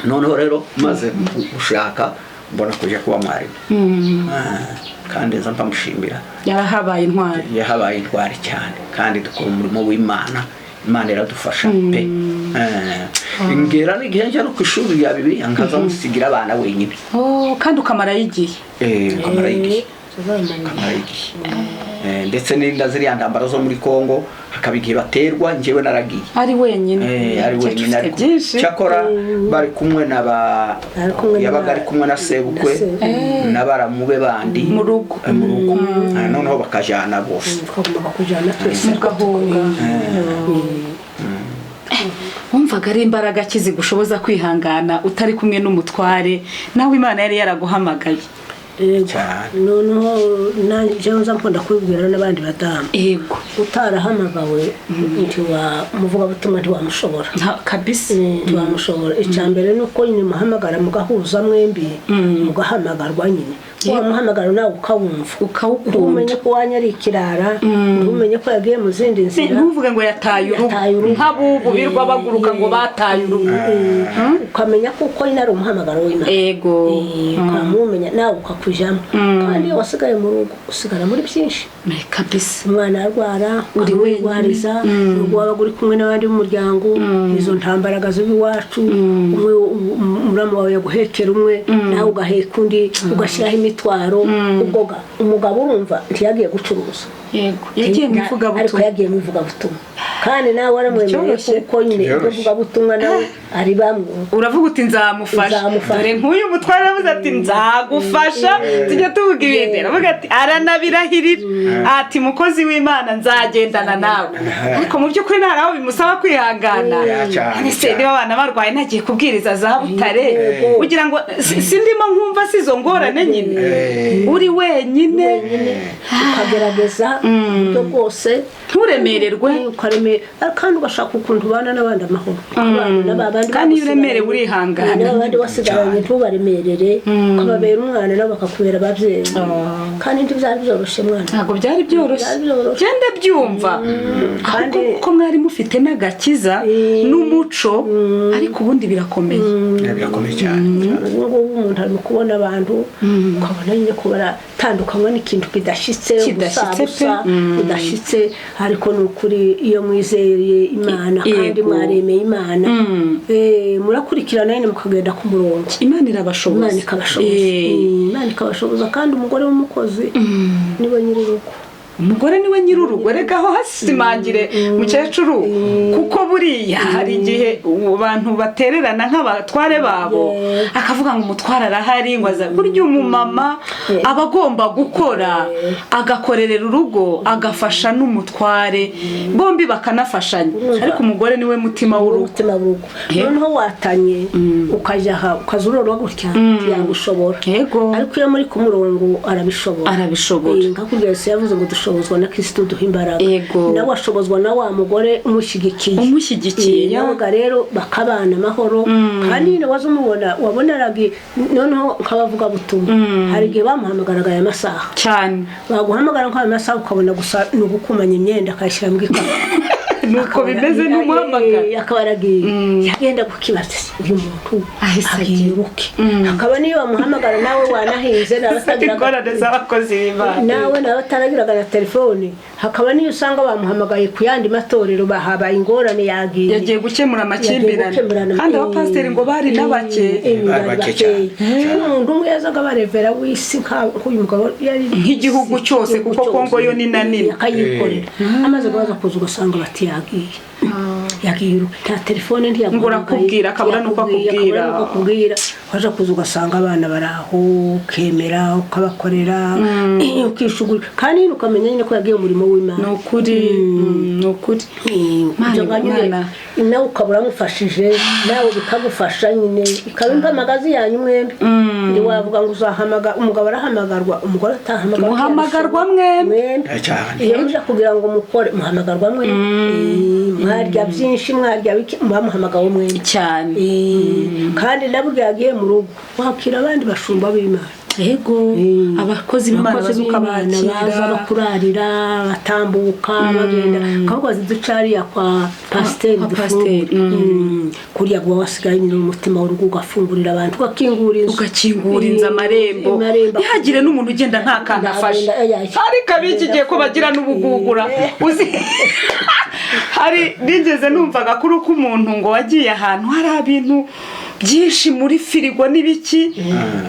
Noneho rero maze gushaka mbona kujya kuba mwarimu. Kandi nza mpamushimira. Yarahabaye intwari. Yahabaye intwari cyane kandi dukora umurimo w'Imana. Imana iradufasha pe. Ngera n'igihe njya no ku ishuri rya Bibiliya nkaza musigira abana wenyine. Kandi ukamarayo igihe. Ukamarayo igihe. Ukamarayo igihe. Ndetse n'inda ziriya ntambara zo muri Kongo hakaba igihe baterwa njyewe naragiye. Ari wenyine. Ari wenyine ariko cyakora bari kumwe na ba yabaga ari kumwe na sebukwe n'abaramube bandi mu rugo. Mu rugo. Noneho bakajana bose. Twagombaga kujana twese mugahunga. Wumvaga ari imbaraga ki zigushoboza kwihangana utari kumwe n'umutware nawe Imana yari yaraguhamagaye? Noneho nanjye nza nkunda kubibwira n'abandi badamu. Yego. Utarahamagawe ntiwamuvugabutumwa ntiwamushobora. Kabisa. Ntiwamushobora. Icya mbere ni uko nyine muhamagara mugahuza mwembi mugahamagarwa nyine. Wamuhamagara nawe ukawumva. Ukawukunda. Ntumenye ko wanya ari ikirara, ntumenye ko yagiye mu zindi nzira. Ntuvuge ngo yataye urugo. Nk'abubu birwa baguruka ngo bataye urugo. Ukamenya ko uko nyine ari umuhamagaro w'Imana. Yego. Ukamumenya nawe ukakujyamo. Kandi iyo wasigaye mu rugo usigara muri byinshi. Kabisa. Umwana arwara, uri werwariza, urugo wabaga uri kumwe n'abandi b'umuryango, izo ntambaraga z'iwacu, umwe muramu wawe yaguhekera umwe, nawe ugaheka undi, ugashyiraho imitwaro, ubwo umugabo urumva ntiyagiye gucuruza. Yego. Yagiye mu ivugabutumwa. Ariko yagiye mu ivugabutumwa. Kandi nawe waramwemereye kuko nyine ivugabutumwa nawe ari bamwe. Uravuga uti nzamufasha. Dore nk'uyu mutware aravuze ati nzagufasha, tujya tuvuga ibindi. Aravuga ati aranabirahirira. Ati mukozi w'Imana nzagendana nawe. Ariko mu by'ukuri nta aho bimusaba kwihangana. Ese niba abana barwaye nagiye kubwiriza za Butare ugira ngo sindimo nkumva sizo ngorane nyine. Uri wenyine ukagerageza uburyo bwose nturemererwe kandi ugashaka ukuntu ubana n'abandi amahoro. Kandi iyo uremerewe urihangana. N'abandi wasigaranye ntubaremerere, ukababera umwana nabo bakakubera ababyeyi. Kandi ntibyari byoroshye mwana. Ntabwo byari byoroshye. Genda byumva. Kandi ko mwari mufite n'agakiza n'umuco ariko ubundi birakomeye. Birakomeye cyane. Ubu ngubu umuntu ari kubona abantu ukabona nyine ko baratandukanywa n'ikintu kidashyitse gusa kidashyitse ariko ni ukuri iyo mwizeye Imana kandi mwaremeye Imana murakurikirana nyine mukagenda ku murongo. Imana irabashoboza. Imana ikabashoboza. Imana ikabashoboza kandi umugore w'umukozi niwe nyir'urugo. Umugore niwe nyir'urugo reka aho hasimangire mukecuru kuko buriya hari igihe abantu batererana nk'abatware babo akavuga ngo umutware arahari ngo aza burya umumama aba agomba gukora agakorerera urugo agafasha n'umutware bombi bakanafashanya ariko umugore niwe mutima w'urugo. Noneho watanye ukajya aha ukazurora gutya ntiyagushobora. Ariko iyo muri ku murongo arabishobora. Nka kurya Yesu yavuze ngo dushobozwa na Kristo duha imbaraga. Nawe ashobozwa na wa mugore umushyigikiye. Nawe rero bakabana amahoro kandi nyine waza umubona waboneraga noneho nkabavuga butumwa. Hari igihe bamuhamagaraga aya masaha cyane baguhamagara nk'aya masaha ukabona gusa ni ugukumanya imyenda akayishyira mu gikapu. Nuko bimeze n'umuhamagara akaba aragiye yagenda kukibaza uyu muntu agiruke akaba niyo bamuhamagara nawe wanahinze nawe nabataragiraga na telefone hakaba niyo usanga bamuhamagaye ku yandi matorero bahabaye ingorane yagiye gukemura amakimbirane kandi abapasiteri ngo bari n'abake umuntu umwe yazaga barevera w'isi nk'uyu mugabo yari nk'igihugu cyose kuko Kongo yo ni na nini akayikorera amaze kubaza kuza ugasanga bati yagiye nta telefone ntiyaguhamagaye ngo urakubwira akabura nuko akubwira Waje kuza ugasanga abana bari aho, ukemera ukabakorera, ukishugura, kandi nyine ukamenya nyine ko yagiye mu murimo w'Imana. Ni ukuri, ni ukuri. Ibyo nka nyine Imana. nawe ukaba uramufashije, nawe bikagufasha nyine, ikaba impamagazi yanyu mwembi. Ntiwavuga ngo uzahamagara umugabo, arahamagarwa umugore atahamagarwa. Muhamagarwa mwembi. Cyane. Iyo muje kugira ngo mukore, muhamagarwa mwembi. Mwarya byinshi, mwarya bike, muba muhamagawe mwembi. Cyane. Kandi nabwo yagiye mu rugo wakira abandi bashumba b'Imana. Yego, abakozi b'Imana Abakozi baza b'Imana ukabakira. baza bakurarira, batambuka bagenda, kavuga ducariya kwa pasiteri, Kwa dufungure. pasiteri. Kuriya guba wasigaye nyine umutima w'urugo, ugafungurira abantu, ugakingura inzu, ugakingura inzu, amarembo, amarembo. Ntihagire n'umuntu ugenda nta kantu afashe. Ariko ab'iki gihe ko bagira n'ubugugura, uzi hari nigeze numva agakuru k'umuntu ngo wagiye ahantu hari ibintu byinshi muri firigo n'ibiki,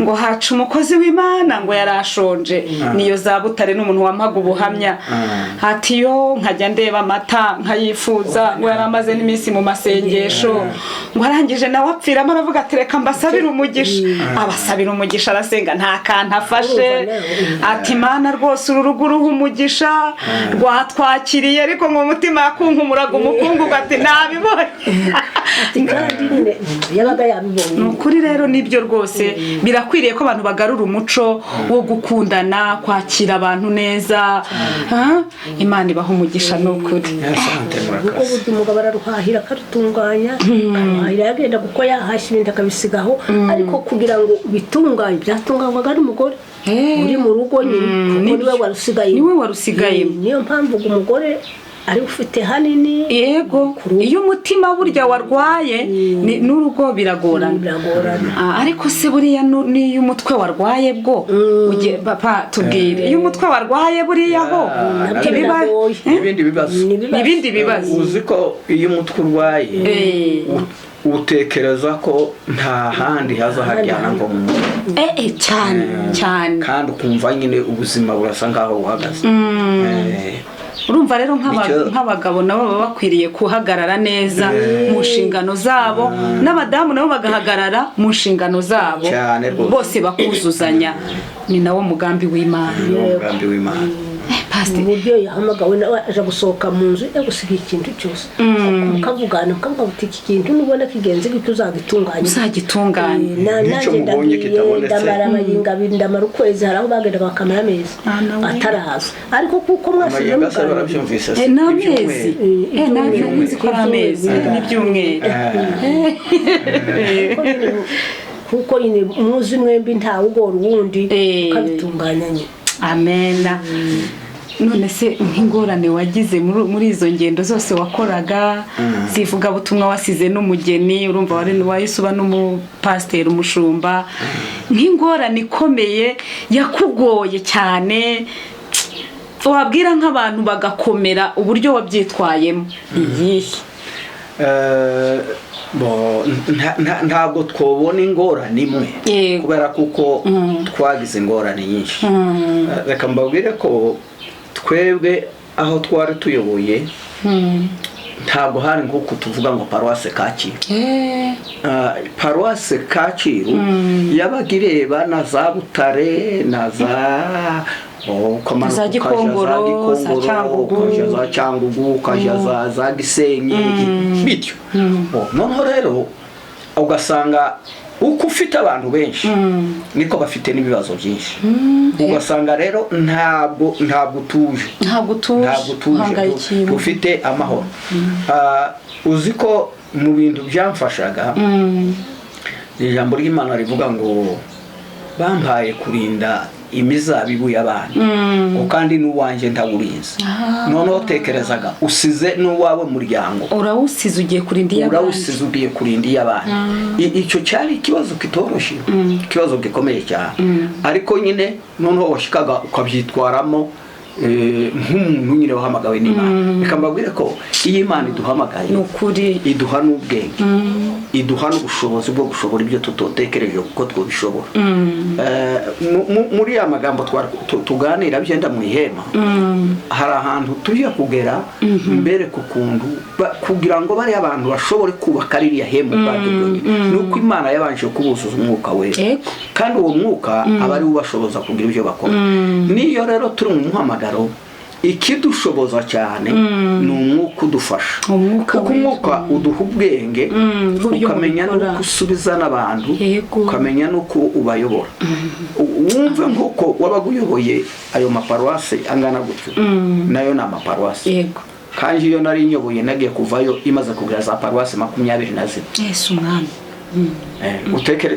ngo haca umukozi w'Imana, ngo yarashonje, niyo za Butare, n'umuntu wampaga ubuhamya ati yo nkajya ndeba amata nkayifuza, ngo yari amaze n'iminsi mu masengesho, ngo arangije nawe apfiramo, aravuga ati reka mbasabire umugisha. Abasabira umugisha, arasenga nta kantu afashe, ati Mana rwose uru rugo uruha umugisha rwatwakiriye, ariko ngo umutima yakunkumuraga umukungugu, ati nabibonye. Ati kandi nyine yabaga yabibonye. Ni ukuri rero, nibyo rwose, birakwiriye ko abantu bagarura umuco wo gukundana, kwakira abantu neza. Ha? Imana ibaha umugisha, ni ukuri. Asante, Kuko murakoze. burya umugabo araruhahira akarutunganya, akaruhahira yagenda kuko yahashye ibintu akabisigaho, ariko kugira ngo bitunganye byatunganywaga n'umugore uri mu rugo nyine, kuko niwe warusigayemo. Niwe warusigayemo. Niyo mpamvu ngo umugore ari ufite hanini. Yego, iyo umutima burya warwaye n'urugo biragorana. Biragorana. Ariko se buriya n'iyo umutwe warwaye bwo papa tubwire, iyo umutwe warwaye buriya ho Ya, ntibiba biragoye. N'ibindi bibazo. Ni ibibazo. N'ibindi bibazo. Uzi ko iyo umutwe urwaye utekereza ko nta handi haza haryana ngo mu mutwe. Cyane cyane. Kandi ukumva nyine ubuzima burasa nkaho buhagaze. Urumva rero nk'abagabo nabo baba bakwiriye guhagarara neza mu nshingano zabo, n'abadamu nabo bagahagarara mu nshingano zabo. Cyane rwose. Bose bakuzuzanya, ni nawo mugambi w'Imana. Ni wo mugambi w'Imana. Pasiteri. Uburyo yahamagawe nawe aje gusohoka mu nzu yagusigaye ikintu cyose, mukavugana, mukavuga uti iki kintu nubona kigenze gutyo uzagitunganye. Uzagitunganye. N'icyo Nanjye mubonye ndagiye, kitabonetse. ndamara amayinga abiri, ndamara ukwezi, hari aho bagendaga bakamara amezi Nawe. ataraza, ariko kuko mwasize Amayenga se muganira. barabyumvise se? Ni amezi. Ibyumweru. Ntabwo nzi ko ari amezi, n'ibyumweru. Ariko nyine kuko nyine muzi mwembi ntawe ugora uwundi, ukabitunganya nyine. Amena. None se nk'ingorane wagize muri izo ngendo zose wakoraga zivugabutumwa, wasize n'umugeni, urumva wari wahise uba n'umupasiteri, umushumba, nk'ingorane ikomeye yakugoye cyane wabwira nk'abantu bagakomera uburyo wabyitwayemo, iyihe? Bo, ntabwo twobona ingorane imwe, kubera kuko twagize ingorane nyinshi. Reka mbabwire ko twebwe aho twari tuyoboye ntabwo hari nk'uku tuvuga ngo paruwase Kacyiru. Paruwase Kacyiru yabaga ireba na za Butare na za ukamanuka Za ukaja Gikongoro, za Gikongoro, za Cyangugu. ukaja za Cyangugu, ukaja za Gisenyi, bityo. Noneho rero ugasanga uko ufite abantu benshi niko bafite n'ibibazo byinshi, ugasanga rero ntabwo utuje. Ntabwo utuje. Ntabwo utuje, Uhangayikiye. ufite amahoro. Uzi ko mu bintu byamfashaga, ijambo ry'Imana rivuga ngo bampaye kurinda imizabibu y'abandi, ngo kandi n'uwanjye ndawurinze. Noneho tekerezaga usize n'uwawe muryango, Urawusize ugiye kurinda iy'abandi. Urawusize ugiye kurinda iy'abandi. Icyo cyari ikibazo kitoroshye, ikibazo gikomeye cyane, ariko nyine noneho washikaga ukabyitwaramo nk'umuntu nyine wahamagawe n'Imana. Reka mbabwire ko iyo Imana iduhamagaye Ni ukuri. iduha n'ubwenge. Iduha n'ubushobozi bwo gushobora ibyo tutotekereje kuko twabishobora. Muri ya magambo tuganira byenda mu ihema, hari ahantu tujya kugera mbere ku kuntu kugira ngo bariya abantu bashobore kubaka ririya hema ubwaryo byonyine, ni uko Imana yabanje kubuzuza umwuka wera. Kandi uwo mwuka aba ari we ubashoboza kugira ibyo bakora. Niyo rero turi mu muhamagaro, ikidushoboza cyane ni umwuka udufasha, Umwuka kuko wera. umwuka uduha ubwenge, Uburyo ukamenya mubikora. n'uko usubiza n'abantu, ukamenya n'uko ubayobora. Wumve nk'uko wabaga uyoboye ayo maparuwasi angana gutyo, nayo ni amaparuwasi. Kandi iyo nari nyoboye, nagiye kuvayo imaze kugera za paruwasi 24. Yesu umwami.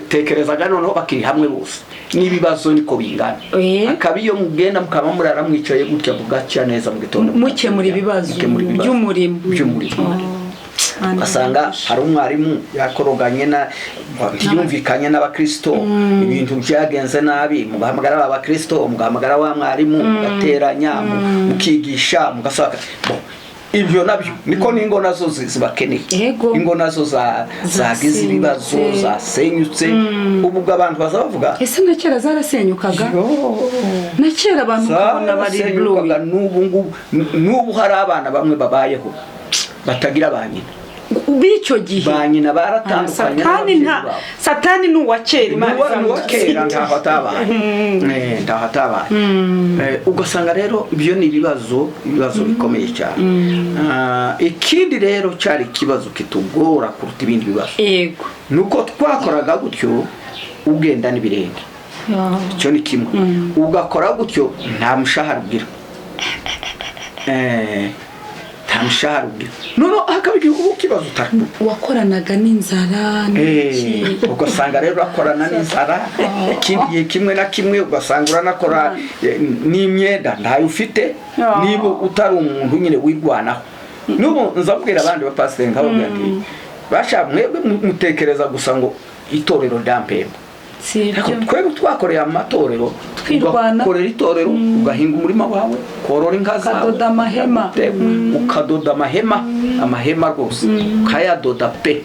Tekerezaga noneho bakiri hamwe bose n'ibibazo niko bingana. Akaba iyo mugenda mukaba murara mwicaye gutya, bugacya neza mu gitondo, Mukemura ibibazo mukemura ibibazo by'umurimo. by'umurimo. Ugasanga hari umwarimu yakoroganye na ntiyumvikanye n'abakristo, ibintu byagenze nabi, mugahamagara ba bakristo, mugahamagara wa mwarimu, mugateranya, mukigisha, mugasaka. Bon, ibyo nabyo niko n'ingo nazo zibakeneye. Ingo nazo zagize ibibazo, Zasenyutse. zasenyutse. Ubu ubwo abantu baza bavuga. Ese na kera zarasenyukaga? Yo. Na kera abantu ukabona bari Zarasenyukaga. blue. N'ubu ngubu, n'ubu hari abana bamwe babayeho batagira ba nyina. B'icyo gihe. Ba nyina baratandukanye Satani n'ababyeyi nta babo. Satani ni uwa kera, Imana Ni uwa kera, izamutsinda. ntaho atabaye. Ntaho atabaye. Ugasanga rero ibyo ni ibibazo bikomeye cyane. Ikindi rero cyari ikibazo kitugora kuruta ibindi bibazo, nuko twakoraga gutyo ugenda n'ibirenge. Icyo ni kimwe. Ugakora gutyo nta mushahara ugira. Nta mushahara ugira, noneho hakaba igihe uba ikibazo utari Wakoranaga n'inzara n'iki? Ugasanga rero urakorana n'inzara. Ikindi gihe kimwe na kimwe ugasanga uranakora n'imyenda ntayo ufite, niba utari umuntu nyine wirwanaho. N'ubu nzabwira abandi bapasiteri, nkababwira nti: "Basha mwebwe mutekereza gusa ngo itorero ryampemba." Si Ariko ibyo. twebwe twakoreye amatorero, Twirwana. ugakorera itorero, ugahinga umurima wawe, korora inka zawe, Ukadoda amahema. Ukadoda amahema, amahema rwose ukayadoda pe.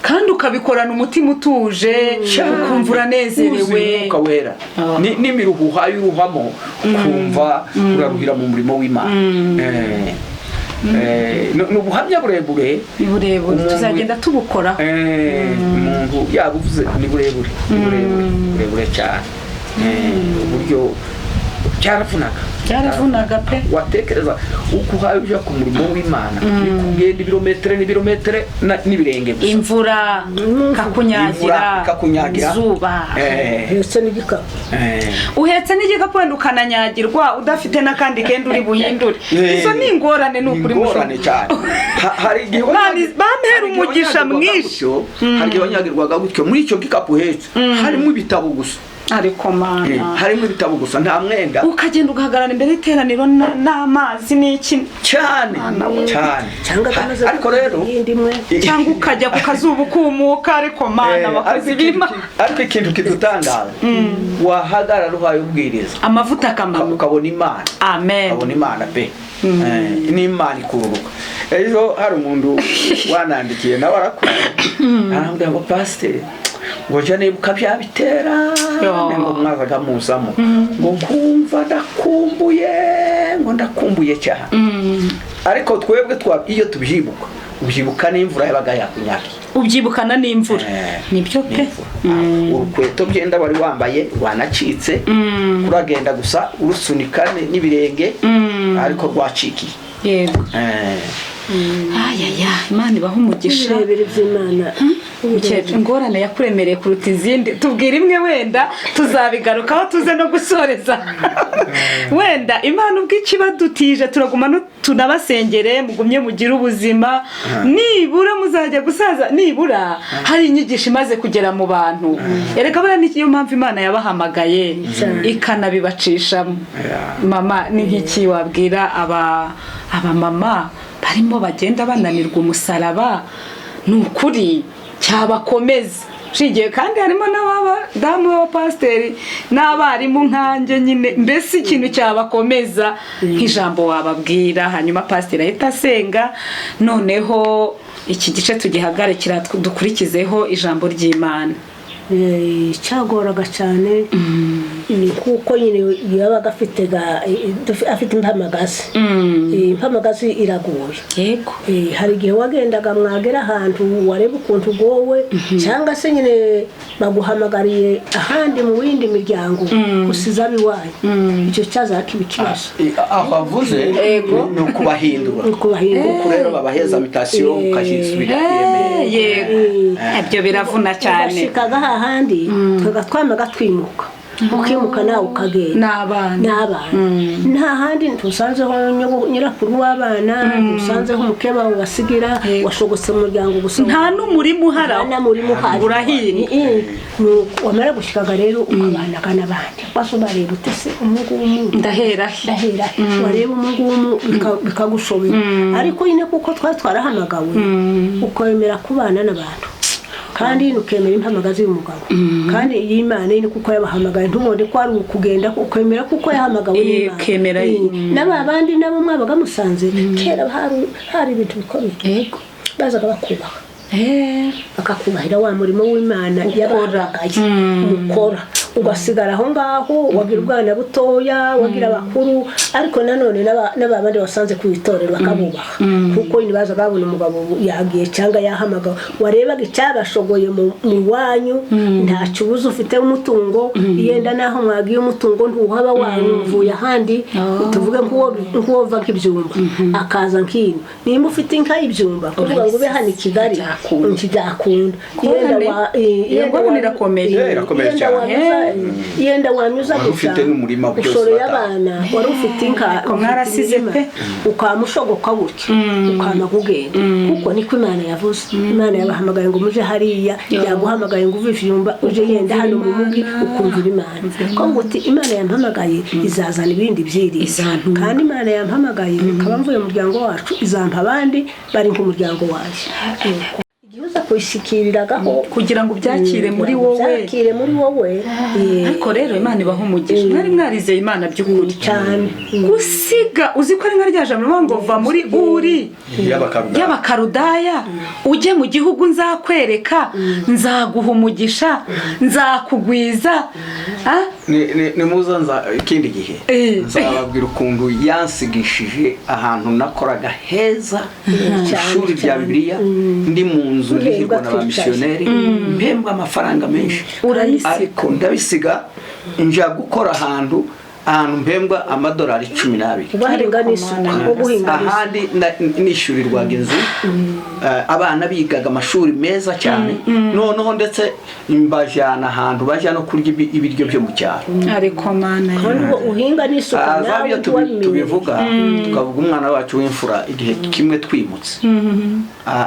Kandi ukabikorana umutima utuje, ukumva uranezerewe. Wuzuye umwuka wera. N'imiruho uhaye uruhamo, ukumva uraruhira mu murimo w'Imana. Ni ubuhamya burebure. Ni burebure. Tuzagenda tubukoraho. Umuntu yaba uvuze ni burebure, ni burebure, burebure cyane. Uburyo byaravunaga. Byaravunaga pe. Watekereza uko uhaye ujya ku murimo w'Imana, ni kugenda ibirometero n'ibirometero n'ibirenge gusa. Imvura ikakunyagira. Imvura ikakunyagira. Izuba. Ndetse n'igikapu. Uhetse n'igikapu, wenda ukananyagirwa udafite n'akandi kenda uri buhindure. Izo ni ingorane, ni ukuri. Ingorane Mushumba. cyane. Hari igihe Imana bampera hari igihe umugisha wanyagirwaga mwinshi. gutyo, hari igihe wanyagirwaga gutyo, muri icyo gikapu uhetse harimo ibitabo gusa. Ariko Mana. Harimo ibitabo gusa, nta mwenda. Ukagenda ugahagarara imbere y'iteraniro n'amazi n'iki. Cyane cyane. Cyangwa akamaze Ariko rero iyindi imwe. Cyangwa ukajya ku kazuba ukumuka, ariko Mana, abakozi b'Imana. Ariko ikintu kidutangaza, wahagarara uhaye ubwiriza, Amavuta akamanuka. ukabona Imana. Amen. Ukabona Imana pe. N'Imana ikururuka. Ejo hari umuntu wanandikiye, nawe arakora, arambwira ngo: "Pasiteri," ngo, "njya nibuka bya bitera ngo mwazaga muzamo, ngo nkumva ndakumbuye, ngo ndakumbuye cyane." Ariko twebwe iyo tubyibuka, ubyibuka n'imvura yabaga yakunyagiye. Ubyibukana n'imvura. Nibyo pe. N'imvura. Urukweto byenda wari wambaye rwanacitse, uragenda gusa urusunika n'ibirenge, ariko rwacikiye. Ayaya, Imana ibaha umugisha. Ibirebire by'Imana. Mukecuru, ingorane yakuremereye kuruta izindi, tubwira imwe, wenda tuzabigarukaho tuze no gusoreza. Wenda Imana ubwo ikibadutije, turaguma tunabasengere, mugumye mugire ubuzima, nibura muzajya gusaza nibura hari inyigisho imaze kugera mu bantu. Erega buriya niyo mpamvu Imana yabahamagaye ikanabibacishamo. Mama, ni nk'iki wabwira aba abamama barimo bagenda bananirwa umusaraba? Ni ukuri cyabakomeza. Nshingiye kandi harimo n'abadamu b'abapasiteri n'abarimu nkanjye nyine, mbese ikintu cyabakomeza nk'ijambo wababwira, hanyuma pasiteri ahita asenga, noneho iki gice tugihagarikira dukurikizeho ijambo ry'Imana. Cyagoraga cyane kuko nyine yabaga afite impamagazi. Impamagazi iragoye. Yego. Hari igihe wagendaga mwagera ahantu wareba ukuntu ugowe, cyangwa se nyine baguhamagariye ahandi mu yindi miryango usize ab'iwanyu, icyo cyaza kiba ikibazo. Aho avuze ni ukubahindura, kuko rero babaheza mitasiyo ukasubira i Remera. Yego, ibyo biravuna cyane. Ugashikaga hahandi twamaga twimuka, ukimuka nawe ukagenda n'abana, nta handi ntusanzeho nyirakuru w'abana, ntusanzeho umukeba wasigira washogotse mu muryango gusa, nta n'umurima uhari, nta n'umurima uhari, urahinga. Wamara gushikaga rero ukabanaga n'abandi, wasobareba utese umungumu ndahera ndahera, wareba umungumu bikagushobera. Ariko nyine kuko twari twarahamagawe, ukemera kubana n'abantu, kandi ukemera impamagazi y'umugabo, kandi y'Imana ni kuko yabahamagaye, ntubone ko ari ukugenda, ukemera kuko yahamagawe n'Imana. N'aba bandi nabo mwabaga musanze kera hari ibintu bikomeye, bazaga bakubaha, bakakubahira wa murimo w'Imana yabahamagaye mukora, ugasigara aho ngaho, wagira ubwana butoya, wagira abakuru, ariko nanone n'abandi wasanze ku itorero bakabubaha, kuko bazaga babona umugabo yagiye cyangwa yahamagawe, warebaga icyabashogoye mu wanyu, ntacyo ubuze ufite umutungo, yenda naho mwagiye umutungo ntuhaba wanyu uvuye ahandi, tuvuge nk'uwo va nk'ibyumba akaza nk'ino, nimba ufite inka y'ibyumba kuvuga ngo ube hano i Kigali ntibyakunda, yenda wanyuza gusa ushoreye abana, wari ufite inka mwarasize pe, ukamushogoka gutya ukama kugenda, kuko niko Imana yavuze. Imana yabahamagaye ngo muje hariya, yaguhamagaye ngo uve ivyumba uje yenda hano mu mugi ukumvira Imana, ko ngo uti Imana yampamagaye izazana ibindi byiri, kandi Imana yampamagaye ikaba mvuye mu muryango wacu izampa abandi bari nk'umuryango waje. Igihe kwishikiriragaho kugira ngo ubyakire muri wowe, byakire muri wowe. Ariko rero Imana ibaha umugisha, mwari mwarizeye Imana by'ukuri cyane. Gusiga uzi ko ari nka rya jambo ngo va muri Uri y'Abakarudaya ujye mu gihugu nzakwereka, nzaguha umugisha, nzakugwiza. Ni muza nza ikindi gihe nzababwira ukuntu yansigishije ahantu nakoraga heza, ishuri rya Bibiliya, ndi mu nzu ndihirwa na ba misiyoneri, mpembwa amafaranga menshi, ariko ndabisiga nja gukora ahantu mpembwa amadolari 12, ahandi nishyurirwaga inzu, abana bigaga amashuri meza cyane, noneho ndetse mbajyana ahantu bajya no kurya ibiryo byo mu cyaro. Ariko mana uhinga n'isuka nawe tubivuga, tukavuga umwana wacu w'imfura igihe kimwe twimutse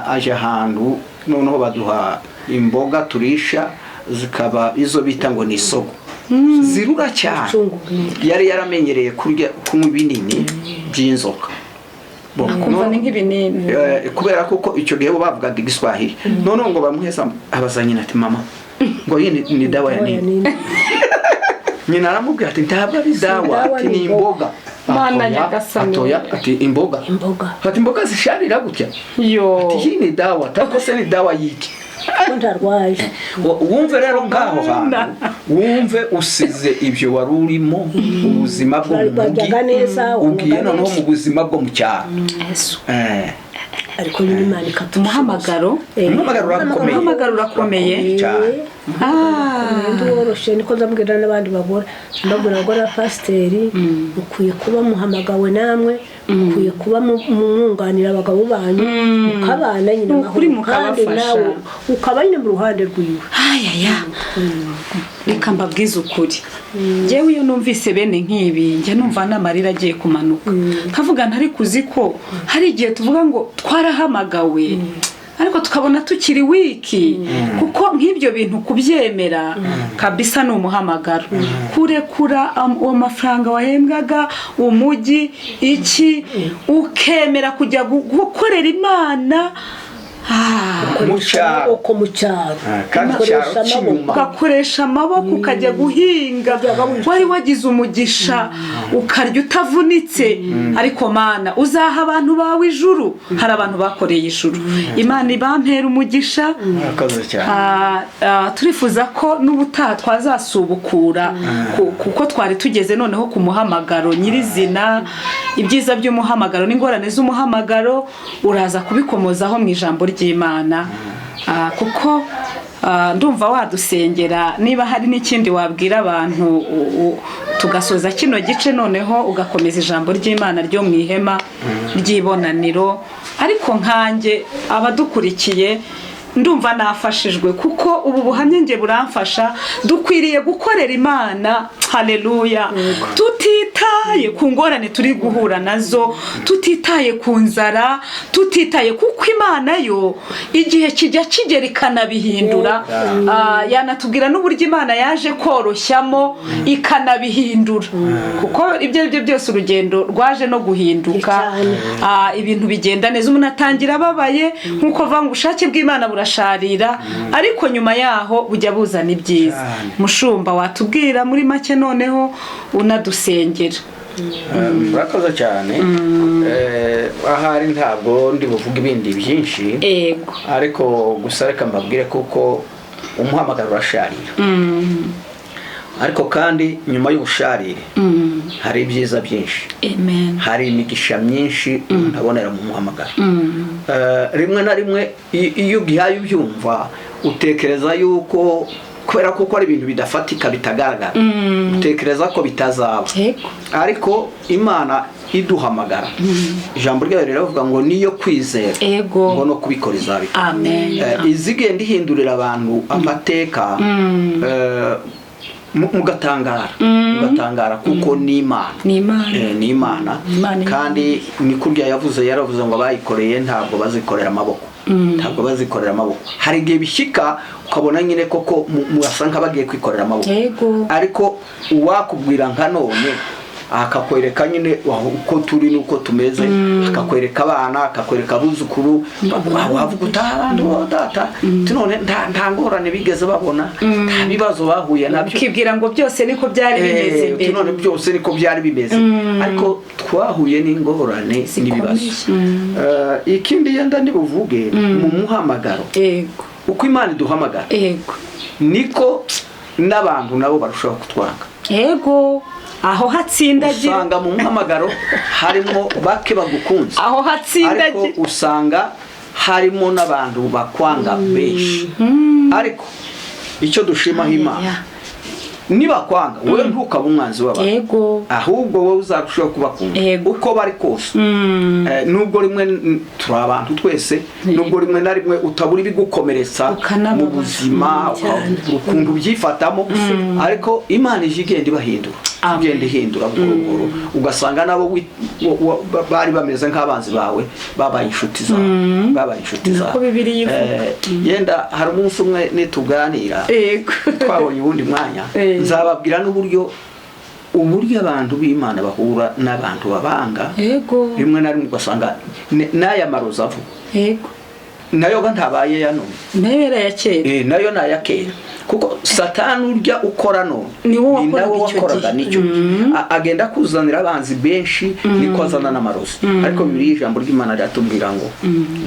aje ahantu, noneho baduha imboga turisha zikaba izo bita ngo ni isogo, zirura cyane, yari yaramenyereye kurya kunywa ibinini by'inzoka, akumva ni nk'ibinini kubera kuko icyo gihe bo bavugaga igiswahili, noneho ngo bamuheza abaza nyina ati mama ngo iyi ni dawa ya nini? Nyina aramubwira ati ntabwo ari dawa, ati ni imboga. Atoya ati imboga, ati imboga zisharira gutya, ati iyi ni dawa, tako se ni dawa yiki? Wumve rero ngaho hantu, wumve usize ibyo wari urimo, ubuzima bwo mu mugi ugiye noneho mu buzima bwo mu cyaro. Ariko nyine Imana umuhamagaro, umuhamagaro urakomeye cyane. Woroshye niko nzabwira n'abandi bagore, mbabwira abagore ba pasiteri, ukwiye kuba muhamagawe namwe, ukwiye kuba mwunganira abagabo banyu, mukabana nyine amahoro, kandi nawe ukaba nyine mu ruhande rwiwe. Reka mbabwize ukuri, njyewe iyo numvise bene nk'ibi njya numva n'amarira agiye kumanuka, nkavuga ntari kuzi ko hari igihe tuvuga ngo twarahamagawe, ariko tukabona tukiri wiki, kuko nk'ibyo bintu kubyemera kabisa ni umuhamagaro. Kurekura uwo mafaranga wahembwaga umujyi iki, ukemera kujya gukorera Imana Mu cyaro. Amaboko mu cyaro. Kandi Ukoresha icyaro cy'inyuma. Ugakoresha amaboko, ukajya guhinga, wari wagize umugisha ukarya utavunitse, ariko Mana uzaha abantu bawe ijuru. Hari abantu bakoreye ijuru, Imana ibampera umugisha. Murakoze cyane. Turifuza ko n'ubutaha twazasubukura kuko twari tugeze noneho ku muhamagaro nyirizina, ibyiza by'umuhamagaro n'ingorane z'umuhamagaro uraza kubikomozaho mu ijambo ry'Imana. Kuko ndumva wadusengera, niba hari n'ikindi wabwira abantu, tugasoza kino gice, noneho ugakomeza ijambo ry'Imana ryo mu ihema ry'ibonaniro. Ariko nkanjye abadukurikiye ndumva nafashijwe, kuko ubu buhamya nge buramfasha. Dukwiriye gukorera Imana, haleluya, tutitaye ku ngorane turi guhura nazo, tutitaye ku nzara, tutitaye, kuko Imana yo igihe kijya kigera ikanabihindura. Yanatubwira n'uburyo Imana yaje koroshyamo ikanabihindura, kuko ibyo ari byo byose urugendo rwaje no guhinduka. Ibintu bigenda neza, umuntu atangira ababaye, nk'uko avuga ngo ubushake bw'Imana burasharira, ariko nyuma yaho bujya buzana ibyiza. Mushumba, watubwira muri make noneho unadusengera. Murakoze cyane. Ahari ntabwo ndi buvuge ibindi byinshi, ariko gusa reka mbabwire kuko umuhamagaro urasharira, ariko kandi nyuma y'ubusharire hari ibyiza byinshi, hari imigisha myinshi umuntu abonera mu muhamagaro. Rimwe na rimwe iyo ugihaye ubyumva, utekereza yuko kubera ko ari ibintu bidafatika, bitagaragara, utekereza ko bitazaba, ariko Imana iduhamagara, ijambo ryayo riravuga ngo niyo kwizera, ngo no kubikora izabikora. Izigenda ihindurira abantu amateka, mugatangara, kuko ni Imana, ni Imana. Kandi ni kurya yavuze, yaravuze ngo abayikoreye ntabwo bazikorera amaboko, ntabwo bazikorera amaboko. Hari igihe bishyika ukabona nyine koko murasa nk'abagiye kwikorera amaboko, ariko uwakubwira nka none akakwereka nyine uko turi n'uko tumeze, akakwereka abana, akakwereka abuzukuru, wavuga utaha abandi bo data, none nta ngorane bigeze babona, nta bibazo bahuye nabyo, ukibwira ngo byose niko byari bimeze mbere, none byose niko byari bimeze, ariko twahuye n'ingorane n'ibibazo. Ikindi yenda ndibuvuge mu muhamagaro, uko Imana iduhamagara niko n'abantu nabo barushaho kutwanga. Yego, aho hatsindagira usanga mu muhamagaro harimo bake bagukunze, aho hatsindagira, ariko usanga harimo n'abantu bakwanga benshi. Ariko icyo dushimaho Imana, nibakwanga wowe ntukaba umwanzi w'abantu, ahubwo wowe uzarushaho kubakunda uko bari kose. Nubwo rimwe turi abantu twese, nubwo rimwe na rimwe utabura ibigukomeretsa mu buzima, ukuntu ubyifatamo, ariko Imana ije igenda ibahindura, igenda ihindura buhoro buhoro, ugasanga nabo bari bameze nk'abanzi bawe babaye inshuti zawe, babaye inshuti zawe. Yenda hari umunsi umwe nituganira twabonye ubundi mwanya, nzababwira n'uburyo uburyo abantu b'Imana bahura n'abantu babanga, rimwe na rimwe ugasanga n'aya maroza avuga nayo ntabaye ya none, nayo ya kera, nayo ni aya kera, kuko Satani urya ukora none ni nawe wakoraga nicyo agenda kuzanira abanzi benshi, niko azana n'amarozi. Ariko Bibiliya ijambo ry'Imana riratubwira ngo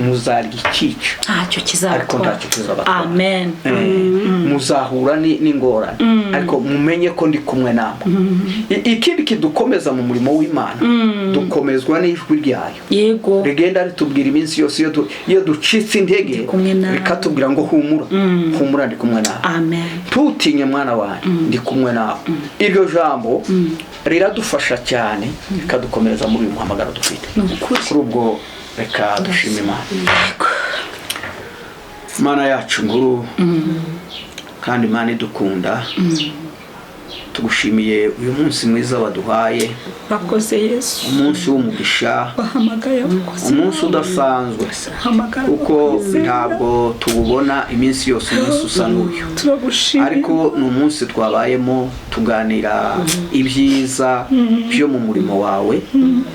muzarya ikica ntacyo kizabatwara, ariko ntacyo kizabatwara. Amen. Muzahura n'ingorane, ariko mumenye ko ndi kumwe namwe. Ikindi kidukomeza mu murimo w'Imana, dukomezwa n'ijwi ryayo rigenda ritubwira iminsi yose iyo ducitse intege, rikatubwira ngo humura, humura ndi kumwe nawe. Amen. Ntutinye mwana wanjye, ndi kumwe nawe. Iryo jambo riradufasha cyane, rikadukomereza muri uyu muhamagaro dufite. Kuri ubwo reka dushime Imana. Imana yacu nkuru kandi Imana idukunda, Tugushimiye uyu munsi mwiza waduhaye, Bakoze Yesu. umunsi w'umugisha, Bahamagaye abakozi. umunsi udasanzwe, Hamagara kuko abakozi. ntabwo tuwubona iminsi yose umunsi usa n'uyu. Turagushimiye. Ariko ni umunsi twabayemo tuganira ibyiza byo mu murimo wawe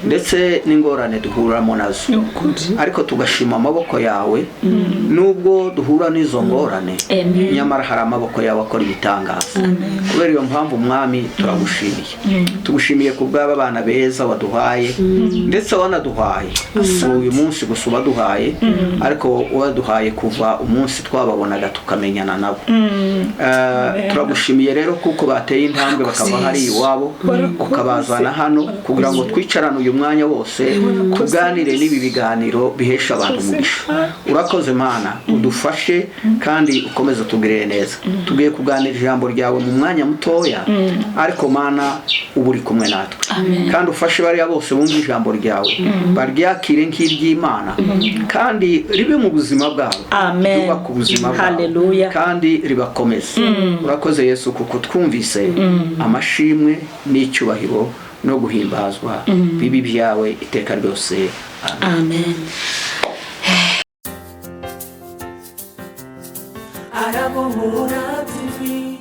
ndetse n'ingorane duhuramo nazo, Ni ukuri. ariko tugashima amaboko yawe. Nubwo duhura n'izo ngorane, nyamara hari amaboko yawe akora ibitangaza. Kubera iyo mpamvu, Mwami, turagushimiye. Tugushimiye ku bw'aba bana beza waduhaye, ndetse wanaduhaye si uyu munsi gusa ubaduhaye, ariko waduhaye kuva umunsi twababonaga tukamenyana nabo. Turagushimiye rero kuko bateye intambwe bakava hari iwabo, ukabazana hano kugira ngo twicarane uyu mwanya wose, tuganire n'ibi biganiro bihesha abantu umugisha. Urakoze Mana, udufashe kandi ukomeze utugirire neza. Tugiye kuganira ijambo ryawe mu mwanya mutoya, ariko Mana, uba uri kumwe natwe, kandi ufashe bariya bose bumva ijambo ryawe baryakire nk'iry'Imana, kandi ribe mu buzima bwabo, Amen. ryubake ubuzima bwabo Hallelujah. kandi ribakomeze. Urakoze Yesu kuko twumvise. Amashimwe n'icyubahiro no guhimbazwa bibi byawe iteka ryose. Amen. Amen. Arabohora TV.